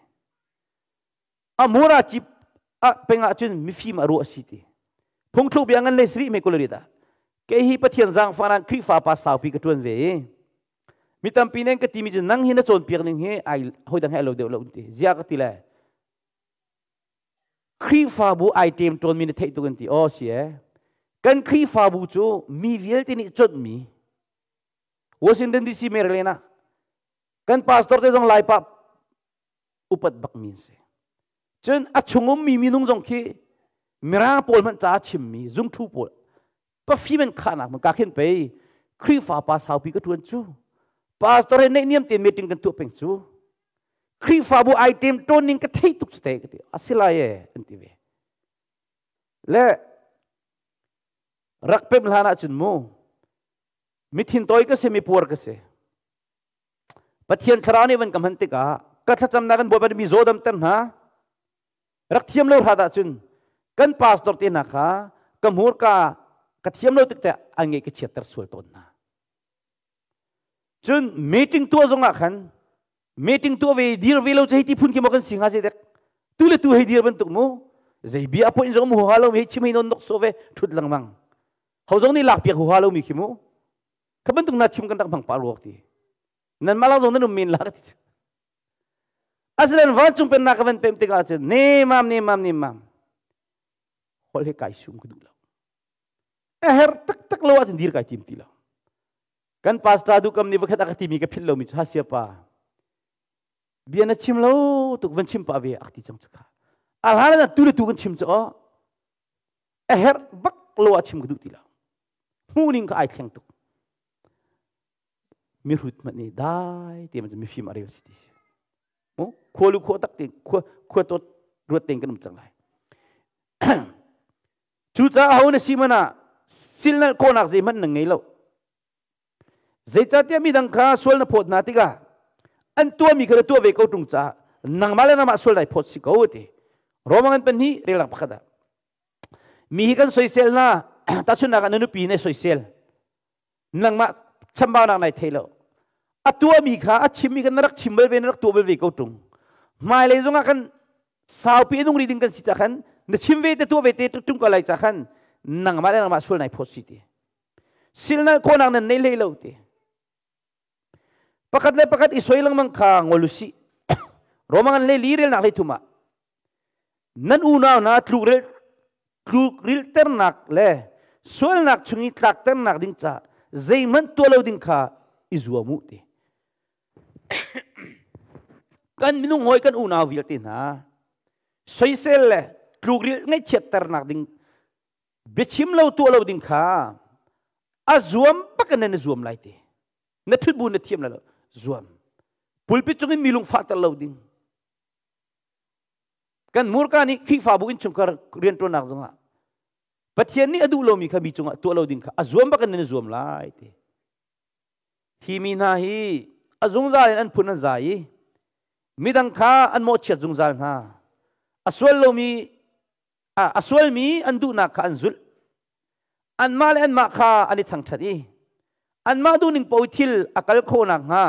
Speaker 1: A mura cip a peng ahcun mifim a ruah a si ti. Phungthluk bia ngan le sri me kulari da. Kei hi Pathian zaangfahnak Khrihfa pa saupi ka ṭuan ve i mi tampi nen ka timi cu nang hi na cawnpiak ning hi ai hoi dang he lo deuh lo ti. Zia ka ti le Khrihfabu ai ṭem ṭawnmi na theih tuk an ti. Aw si e. Kan Khrihfabu cu mi vialte nih conhmi Washington DC Maryland ah kan pastor te zong Laipa upat bakmi an si. Cun a chung ummi minung zong khi Mirang pawl hmanh ca chimmi zungthu pawl pafim an khahnak man ka khin pei Khrihfa pa saupi ka ṭuan cu pastor he neihniam tein meeting kan tuah peng cu Khrihfabu ai ṭem ṭawn ning ka theih tuk cu te ka ti a si lai e an ti ve le rak pem hlan ahcun mu mithin tawi ka si mi puar ka si Pathian thlarau nih van ka hman tikah ka thlacamnak kan Bawipa mi zaw damter hna rak thiam lo hrat ahcun kan pastor te hna kha ka hmurka ka thiam lo tik te an ngeih ka chiatter sual tawn hna. Cun meeting tuah zong ah khan meeting tuah ve dir ve lo cu hei ti phun khi maw kan si hnga zei dek tu le tu hei dir bantuk mu zei bia appoint zong mu huha lo mi hei chim hei non nok so ve thut lengmang ho zong nih lak piak huha lo mi khi mu Kha bantuk na chim kan rak hmang pah ruak ti. Nan mah zong nan um men la ka ti. Asinain vancung pennak ka van pem tikah cun nemam nemam nemam holh he kai sum ka duh lo. A her taktak lo ahcun dir kai tim ti lo. Kan pastor du kam nih vakhat a ka timi ka philh lomi cu hasia pa. Bia na chim lo tuk van chim pa ve ak ti cang cu kha. A hlan ah tu le tu kan chim cu aw. A herh bak lo ah chim ka duh ti lo. Hmuhning kha ai thleng tuk. Mihrut hmanh nih dai te man mifim a rel si ti si. Mu khua lu khua tak te khua khua tot ruat tein kan um cang lai. Cucaah ho na si mana silnal khawhnak zeihmanh na ngei lo. Zeicahtiah midang kha sual na phawt hna tikah an tuahmi kha na tuah ve ko ṭung caah nangmah le nangmah sual nai phawt si ko ti. Roma ngan pahnih relak pakhat ah Mi hi kan soisel na tahchunhnak ah na nupi na soisel nangmah chambaunak nai thei lo a tuahmi kha a chimmi kha na rak chim bal ve na rak tuah bal ve ko ṭung hmailei zongah khan saupi nung ri ding kan si ca khan na chim ve te tuah ve te ṭung ko lai ca khan nangmah le nangmah sual nai phawt si ti silnal khawhnak nan nei hlei lo ti Pakhat le pakhat i soi lengmang kha ngol u sih. Roma ngan le li relnak hlei thum ah nan unau hna tluk tlukrilternak le sualnak chung i tlakternak ding ca zeihmanh tuah lo ding kha i zuam u ti. Kan minung hawi kan unau vialte hna soisel le tlukrilh ngaihchiatternak ding biachim lo tuah lo ding kha a zuam bak in na zuam lai ti na thut bu na thiam lo zuam pulpit cung in mi lung fahter lo ding kan murka nih Khrihfabu innchungkhar rianṭuannak zongah Pathian nih a duh lomi kha mi cungah tuah lo ding kha a zuam bak in na zuam lai ti hi mi hna hi a zungzal in an phun an zai i midang kha an mawhchiat zungzal hna a sual lomi a sualmi an duhnak kha an zulh anmah le anmah kha an i thangṭhat i anmah duhning paoh thil a kal khawh nakhnga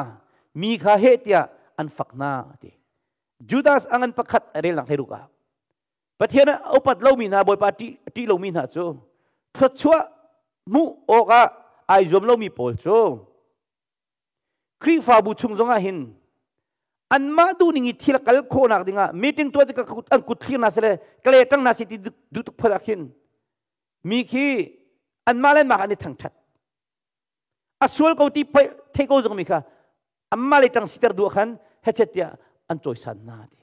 Speaker 1: mi kha heh tiah an fak hna ti Judas a ngan pakhat a relnak hlei ruk ah Pathian a upat lomi hna Bawipa ṭih lomi hna cu thluachuah hmuh awkah ai zuam lomi pawl cu Khrihfabu chung zongah hin anmah duhning i thil a kal khawhnak dingah meeting tuah tikah an kut thlir hna sile kale ṭang hna si ti duh tuk phot ah khin mi khi anmah le anmah an i thangṭhat. A sual ko ti thei ko zong mi kha amma le tang siter duh khan hechet tiah an cawisan hna ti.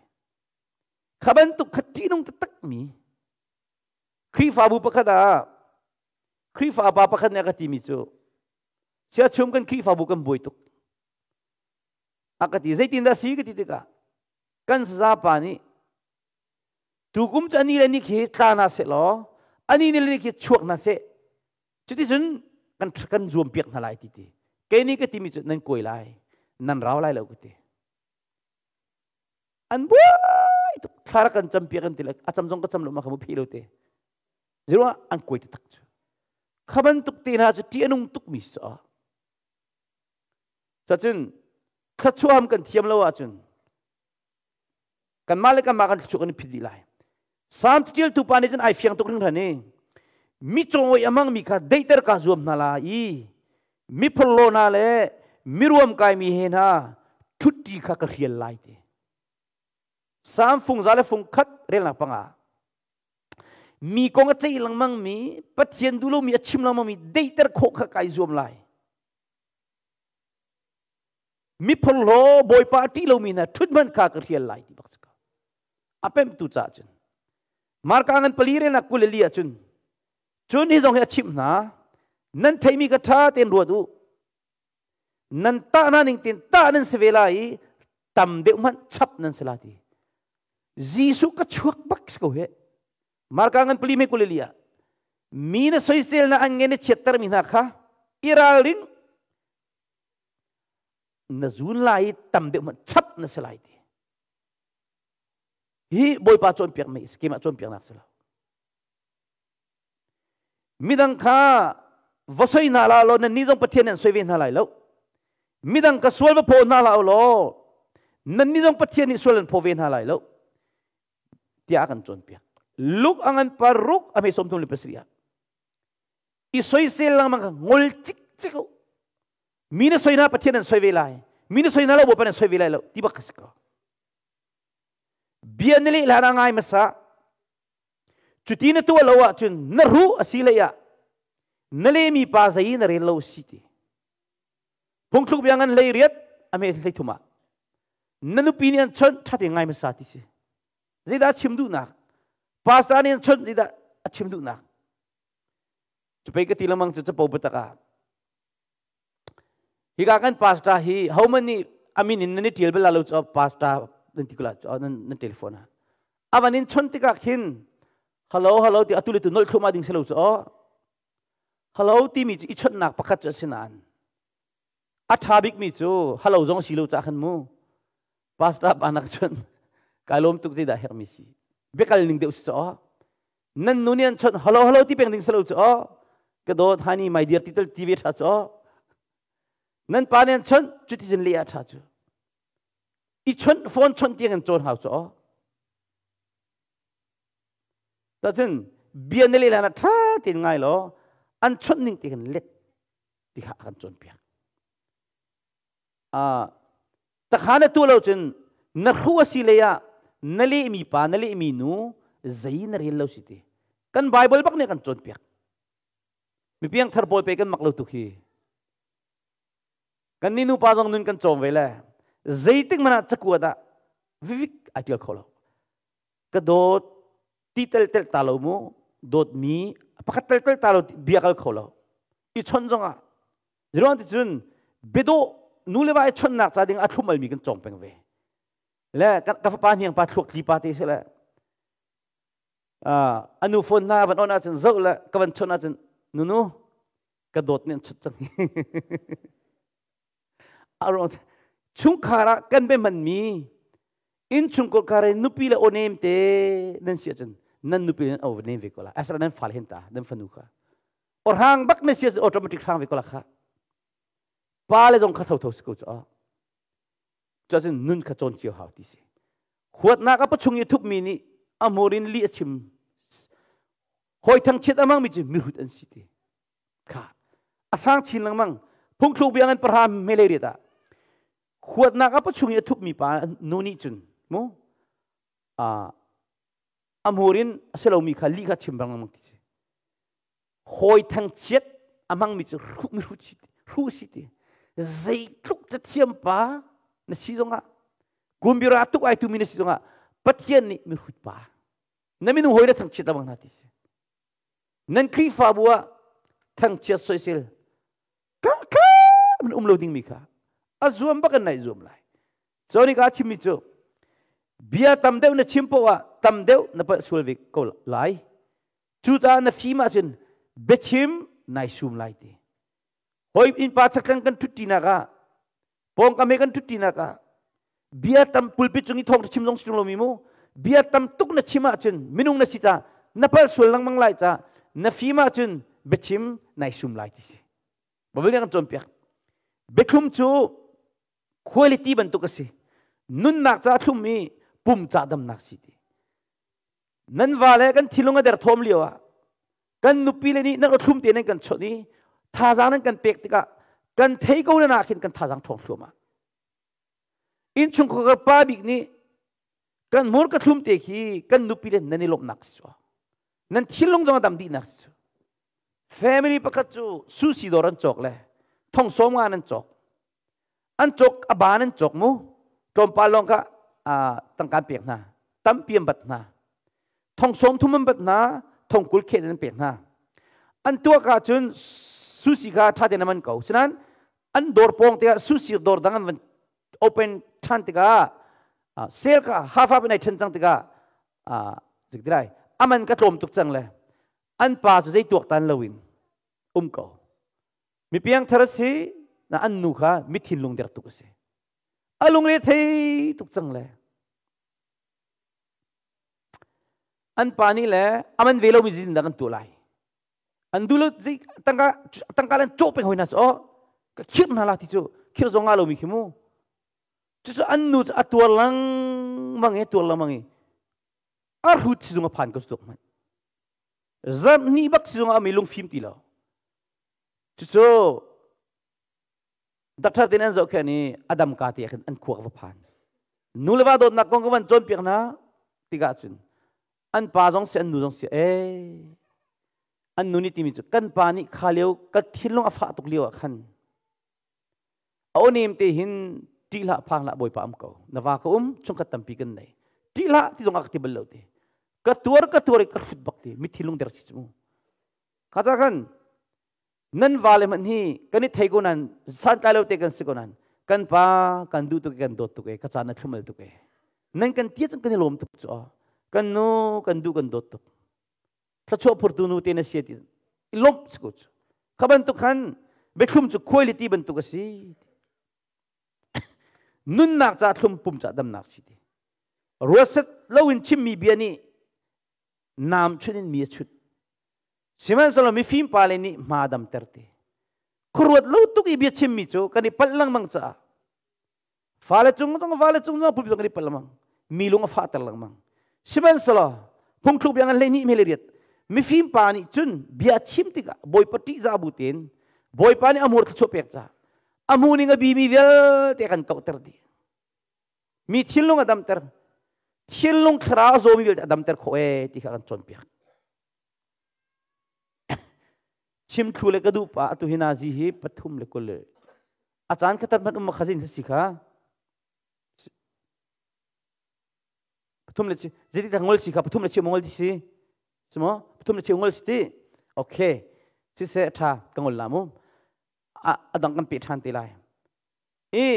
Speaker 1: Kha bantuk kha ṭihnung taktak mi Khrihfabu pakhat ah Khrihfa pa pakhat nih a ka timi cu siachum kan Khrihfabu kan buai tuk. A ka ti zeitin dah si ka ti tikah kan saza pa nih tukum cu ani le ni khi tla hna seh law ani le ni khi chuak hna seh cuticun kan kan zuam piak hna lai ti ti kei nih ka timi cu nan kuai lai nan rau lai lo ka ti an buai tuk thla rak kan cam piak an ti le a cam zong ka cam lo ma kha mu phi lo te zero an kuai te tak cu kha bantuk te hna cu ṭih a nung tuk mi si cacun thluachuah kan thiam lo ahcun kanmah le kanmah kan thluachuah kan i phit dih lai. Salm caṭialtu pa nih cun ai fiang tuk hringhran i mi cawi a hmangmi kha deihter kaa zuam hna lai i mi phorhlaw hna le mi ruamkaimi he hna ṭhutṭi kha ka hrial lai ti. Salm fung za le fung khat relnak panga. Mi kong a ceih lengmangmi, Pathian duh lomi a chim lengmangmi deihter khawh kha kai zuam lai. Mi phorhlaw Bawipa a ṭih lomi hna ṭhut hmanh kha ka hrial lai ti bak si ko. A pemhtu caah cun. Marka ngan pali relnak 24 ah cun cun hi zong hi a chimh hna nan theimi kha ṭha tein ruat u nan tah hna ning tein tah nan si ve lai i tam deuh hmanh chap nan si lai ti Jesuh ka chuak bak si ko he Marka ngan pali me 24 ah mi na soisel na an nge na chiattermi hna kha i ralring na zun lai i tam deuh hmanh chap na si lai ti hi Bawipa cawnpiak mi keimah cawnpiaknak si lo midang kha va soi hna la law nannih zong Pathian nih an soi ve hna lai lo midang ka sual va phaw hna la law nannih zong Pathian nih sual an phaw ve hna lai lo tiah a kan cawnpiak Luke angan 6 a hme 37 ah i soisel lengmang kha ngol cikcek u mi na soi na Pathian an soi ve lai mi na soi na lo Bawipa nan soi ve lai lo ti bak ka si ko bia na leh hlan ah ngai hmasa cuti na tuah lo ahcun na ruh a si lei ah na lehmi pa zei na rel lo si ti phungthluk bia ngan hlei riat a me hlei thum ah na nupi nih an chawnh ṭha te ngai hmasa ti si zeidah a chim duhnak pastor nih an chawnh zeidah a chim duhnak Cupei ka ti lengmang cu capo biatak ah hika kan pastor hi homan nih amin in nan i ṭial bal lo cu pastor nan ti kula cu nan nan telephone ah avan in chon tikah khin hello hello ti atu le tu nolh thluma ding si lo cu hello timi cu i chonhnak pakhat cu a si nain A ṭha bikmi cu halo zong si lo ca khan mu. Pastor pa nak cun kai lawm tuk zeidah herhmi si. Biakal ning deuh si caw. Nan nu nih an chawnh halo halo ti peng ding si lo caw. Ka dawt honey my dear ti tel ti ve ṭha caw. Nan pa nih an chawnh cuti cun leh ah ṭha cu. I chawnh phone chawnh tiang in cawn hau caw. Tacun bia na leh hlan ah ṭha tein ngai law an chawnh ning ti khan let ti kha a kan cawnpiak. Takha na tuah lo cun na hruh a si lei ah na lehmi pa na lehmi nu zei na rel lo si ti. Kan Bible bak nih a kan cawnpiak. Mi piangthar pawl pe kan mak lo tuk hi. Kan ni nupa zong nun kan cawm ve le zeitik hmanh ah cakuat ah vivik ai tial kho lo. Ka dawt ti tel tel ta lo mu dawtmi pakhat tel tel ta lo bia kal kho lo i chon zong ah ziruang ti cun biadawh nu le va i chonnak ca ding a thlum almi kan cawng peng ve le ka fapa hniang pa thluak tli pa te si le anu phone hna van on ahcun zoh le ka van chon ahcun nunu ka dawt nih an chut cang Chungkhar ah kan biahmanmi innchungkhar kar i nupi le awnem te nan si ahcun nan nupi nan aw nem ve ko la. Asra nan fale hin ta nan fanu kha. Orhang bak na si ahcun automatic hrang ve ko la kha. Pa le zong kha tho tho si ko cu. Cuacun nun kha cawn cio hau ti si. Huatnak a pachung i thupmi nih a hmur in lih a chim. Hawi thangchiat a hmangmi cu mihrut an si ti. Kha a sang chin lengmang. Phungthluk bia ngan pahra mele riat ah huatnak a pachung i a thupmi pa nu nih cun mu a hmur in a si lomi kha lih kha chim lengmang ti si. Hawi thangchiat a hmangmi cu mihrut si. Hruh si ti. Zeitluk cathiam pa na si zongah kumbira tuk ai tumi na si zongah Pathian nih mihrut pa na minung hawi na thangchiat lengmang hna ti si. Nan Khrihfabu ah thangchiat soisel ka ka um lo dingmi kha a zuam bak in nai zuam lai. Cawni ka chimmi cu bia tam deuh na chim poah ah tam deuh na palh sual ve ko lai. Cucaah na fim ahcun biachim nai sum lai ti. Hoi innpa chakthlang kan ṭhutṭinak ah pawngkam he kan ṭhutṭinak ah bia tam pulpit cung i thawng chim zong si lomi mu bia tam tuk na chim ahcun minung na si ca na palh sual lengmang lai ca na fim ahcun biachim nai sum lai ti si. Bible nih kan cawnpiak. Biathlum cu quality bantuk a si. Nunnak ca thlum i pum ca damnak si ti. Nan va le kan thinlung a derthawm lio ah kan nupi le nih nan awthlum te nan kan chawnh i thazaang nan kan pek tikah kan thei ko na khin kan thazaang ṭhawng thluahmah. Innchungkhar pa bik nih kan hmur ka thlum te khi kan nupi le nan i lawmhnak si cu. Nan thinlung zong a dam dihnak si cu. Family pakhat cu sushi dawr an cawk le thong sawm nga nan cawk. An cawk a ban an cawk mu. Tlawmpal lawng kha tangka an pek hna. Tampi an bat hna. Thong sawm thum an bat hna, thong 20 khet an pek hna. An tuak ahcun sushi kha ṭha tein a man ko. Sinain an dawr pawng tikah sushi dawr dang an van open ṭhan tikah sale kha half half in ai ṭhen cang tikah lai aman ka tlawm tuk cang le an pa cu zei tuaktan loin um ko mi piangthar a si na an nu kha mi thinlung der tuk a si a lungre thei tuk cang le an pa nih le aman ve lomi zin dah kan tuah lai an du lo zei tangka tangka lan cawh peng hoi na cu ka khirh hna la ti cu khirh zong nga lomi khi mu cucu an nu cu a tuar lengmang i tuar lengmang i a hrut sizung a phan ko tuk hmanh zarh hnih bak sizung ah mi lungfim ti lo cucu doctor tin an zoh khen i a dam ka ti khin an khuak va phan nu le va dawtnak kong ka van cawnpiak hna tikah cun an pa zong si an nu zong si ee an nu nih timi cu kan pa nih kha lio ka thinlung a fah tuk lio ah khan A awnem te hin ṭih hlah phang hlah Bawipa um ko. Na va ka um chungkhat tampi kan nei. Ṭih hlah ti zong a ka ti bal lo ti. Ka tuar ka tuar i ka hrut bak ti. Mithi lungder si cu mu. Kha ca khan nan va le hmanh hi kan i thei ko nan santlai lo te kan si ko nan kan pa kan duh tuk kan dawt tuk e ka caan na thlumal tuk e nan kan tia cun kan i lawm tuk cu kan nu kan duh kan dawt tuk thluachuah phurtu nu te na si ti i lawmh si ko cu kha bantuk khan biathlum cu quality bantuk a si nunnak ca thlum pum ca damnak si ti ruatset loin chimmi bia nih naam chun in mi a chut sihmanhsehlaw mifim pa le nih hma damter te khuaruat lo tuk i bia chimmi cu kan i palh lengmang caah Fale cung zong fale cung zong pulpit kan i pal lengmang. Mi lung a fahter lengmang. Sihmanhsehlaw phungthluk bia ngan 12 mele riat mifim pa nih cun bia chim tikah Bawipa ṭihzah bu tein Bawipa nih a hmur thluachuah pek ca a hmu ning a bimi vialte kan kauhter dih. Mi thinlung a damter. Thinlung thlarau a zawmi vialte a damter khawh ee ti kha kan cawnpiak. Chim thlu le ka duh pa atu hi nazi hi pathum le kul le a caan khatat hmanh um khazin si kha pathum le chi zeti ta ngol si kha pathum le chi ngol ti si simo pathum le chi ngol si ti okay si se tha ka ngol la mu a adang kan pe than te lai i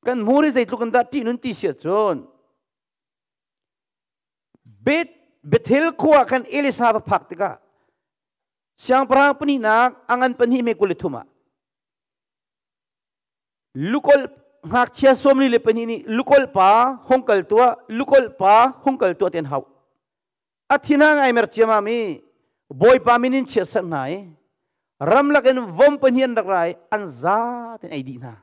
Speaker 1: kan muri zeitluk in dah ṭih nun ti si ahcun Bethel khua khan Elisa va phak tikah siangpahrang pahnihnak a ngan pahnih me 23 ah lukol ngakchia 44 nih lukol pa hung kal tuah lukol pa hung kal tuah ti an hauh a thin a ngai mer ciamam i Bawipa min in chiatserh hna i ramlak in vom pahnih an rak ra i an za tein ei dih hna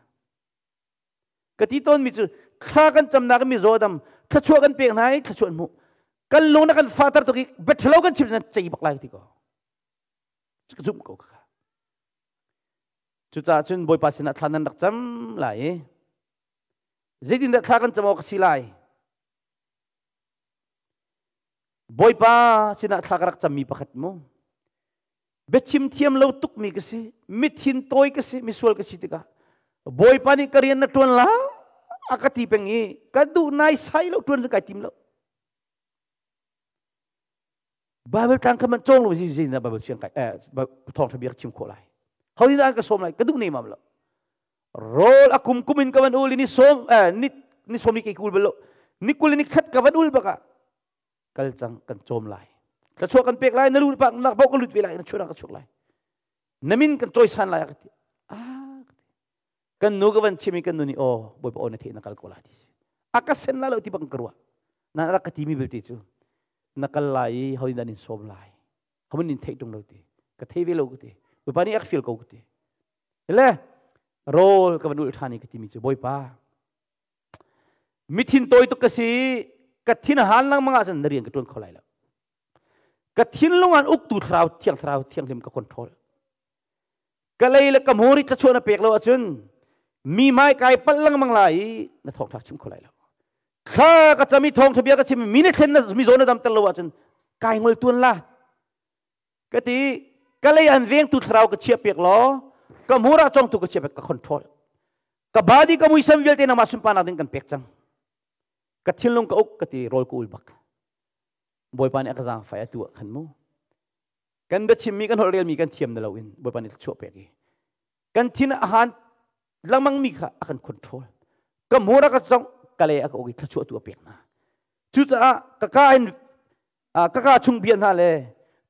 Speaker 1: Ka ti tawnmi cu thla kan camnak in mizaw dam thluachuah kan pek hna i thluachuah an hmuh. Kan lung na kan fahter tuk i biaṭhalo kan chim nan cei bak lai ti ko. Ka zumh ko kha. Cucaah cun Bawipa sinah thla nan rak cam lai i zeitindah thla kan cam awk a si lai? Bawipa sinah thla ka rak cammi pakhat mu. Biachim thiam lo tukmi ka si, mithin tawi ka si, misual ka si tikah Bawipa nih ka rian na ṭuan la a ka ti peng i ka duh nai sai lo, ṭuan kai tim lo. Bible tlang kha man cawng lo si si na Bible siang kai thawngṭha bia ka chim khawh lai. Ho nih dah an ka sawm lai ka duh ne mam lo. Rawl a kum kum in ka van ul i ni sawm ni ni sawm ni ke kul bal lo. Ni kul ni khat ka van ul baka kal cang kan cawm lai. Thluachuah kan pek lai na lu pak nak bau ka lut ve lai na chuah ka chuak lai. Na min kan cawisan lai ka ti. Ah kan nu ka van chim i kan nu nih aw Bawipa aw na theih na kal ko lai ti si. A ka sen la lo ti bang ka ruah. Na rak ka ti mi belte cu na kal lai i ho in in sawm lai. Ho in theih tung lo ti. Ka thei ve lo ka ti. Bawipa nih a ka feel ko ka ti. Le rawl ka van ul ṭhan i ka timi cu Bawipa mithin tawi tuk ka si, ka thin a han lengmang ahcun na rian ka ṭuan kho lai lo. Ka thinlung an uktu thlarau thiang thlarau thianghlim ka control. Ka lei le ka hmur i thlachuah na pek lo ahcun mi mai kai palh lengmang lai i na thawngṭha chim kho lai lo. Thla ka cam i thawngṭha bia ka chim mi na thlen na mi zawn na damter lo ahcun kai ngol tuan la. Ka ti ka lei an vengtu thlarau ka chiah piak law ka hmur ah congtu ka chiah piak, ka control. Ka body ka muisam vialte nangmah sunparnak ding kan pek cang. Ka thinlung ka uk ka ti, rawl ka ul bak. Bawipa nih a ka zaangfai atu ah khan mu. Kan biachimmi kan holh relmi kan thiam na loin Bawipa nih thluachuah pek i kan thin a han lengmang mi kha a kan control. Ka hmur a ka congh, ka le a ka uk i thluachuah tu a pek hna. Cucaah ka ka in ka ka chung bia hna le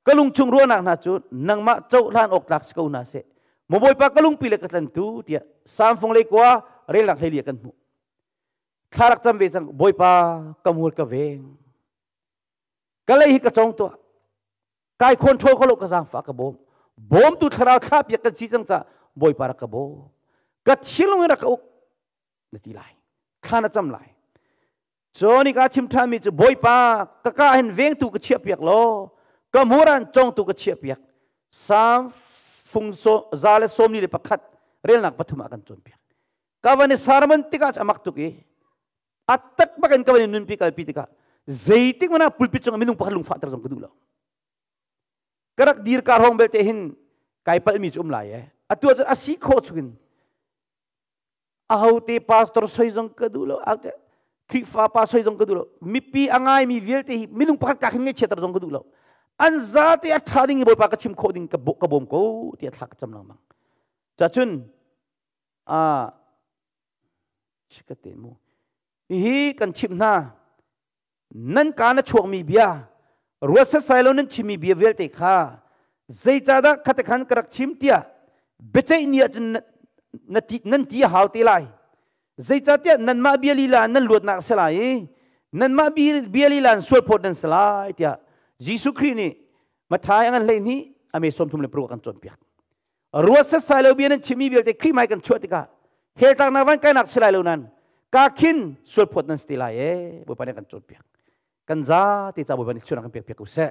Speaker 1: ka lung chung ruahnak hna cu nangmah cohlan awk tlak si ko hna seh. Maw Bawipa, ka lungpi le ka tlantu tiah Salm fung lei kua relnak hlei li kan hmuh. Thla rak cam ve cang. Bawipa, ka hmur ka veng. Ka lei hi ka cong tuah. Kai control kho lo, ka zaangfah ka bawm. Bawmtu thlarau thlah piak kan si cang ca Bawipa rak ka bawm. Ka thinlung in rak ka uk na ti lai. Thla na cam lai. Cun ka chim ṭhanmi cu Bawipa, ka ka hin vengtu ka chiah piak law ka hmur ah congtu ka chiah piak. Salm fung 141 relnak 3 ah kan cawnpiak. Ka van i sermon tikah amak tuk i a tak bakin ka van i nunpi kalpi tikah zeitik mana pulpit cung minung pakhat lungfah ter zong ka duh lo. Ka rak dir ka hrawng belte hin kai palhmi cu um lai e. Atu ahcun a si khawh chungin ahote pastor soi zong ka duh lo, Khrihfa pa soi zong ka duh lo, mipi a ngaimi vialte hi minung pakhat ka khin ngaihchiatter zong ka duh lo. An zate a ṭha ding i Bawipa ka chim khawh ding ka bawm ko tiah thla ka cam lengmang. Cacun a chikate mu hihi kan chimh hna, nan ka na chuakmi bia ruat setsai lo nan chimmi bia vialte kha zeicahdah khate khan ka rak chim tiah biaceih ni ahcun na ti, nan ti a hau te lai. Zeicahtiah nanmah bia lila nan luatnak a si lai i nanmah bia lila in sualphawt nan si lai tiah Jesuh Khrih nih Matthai a ngan 12 a me 36 a kan cawnpiak. Ruat setsai lo bia nan chimmi vialte Khrih hmai kan chuah tikah hell tlaknak van kainak si lai lo nan ka khin sualphawt nan si te lai e. Bawipa nih kan cawnpiak. Kan za te ca Bawipa nih chunak kan pek piak ko seh.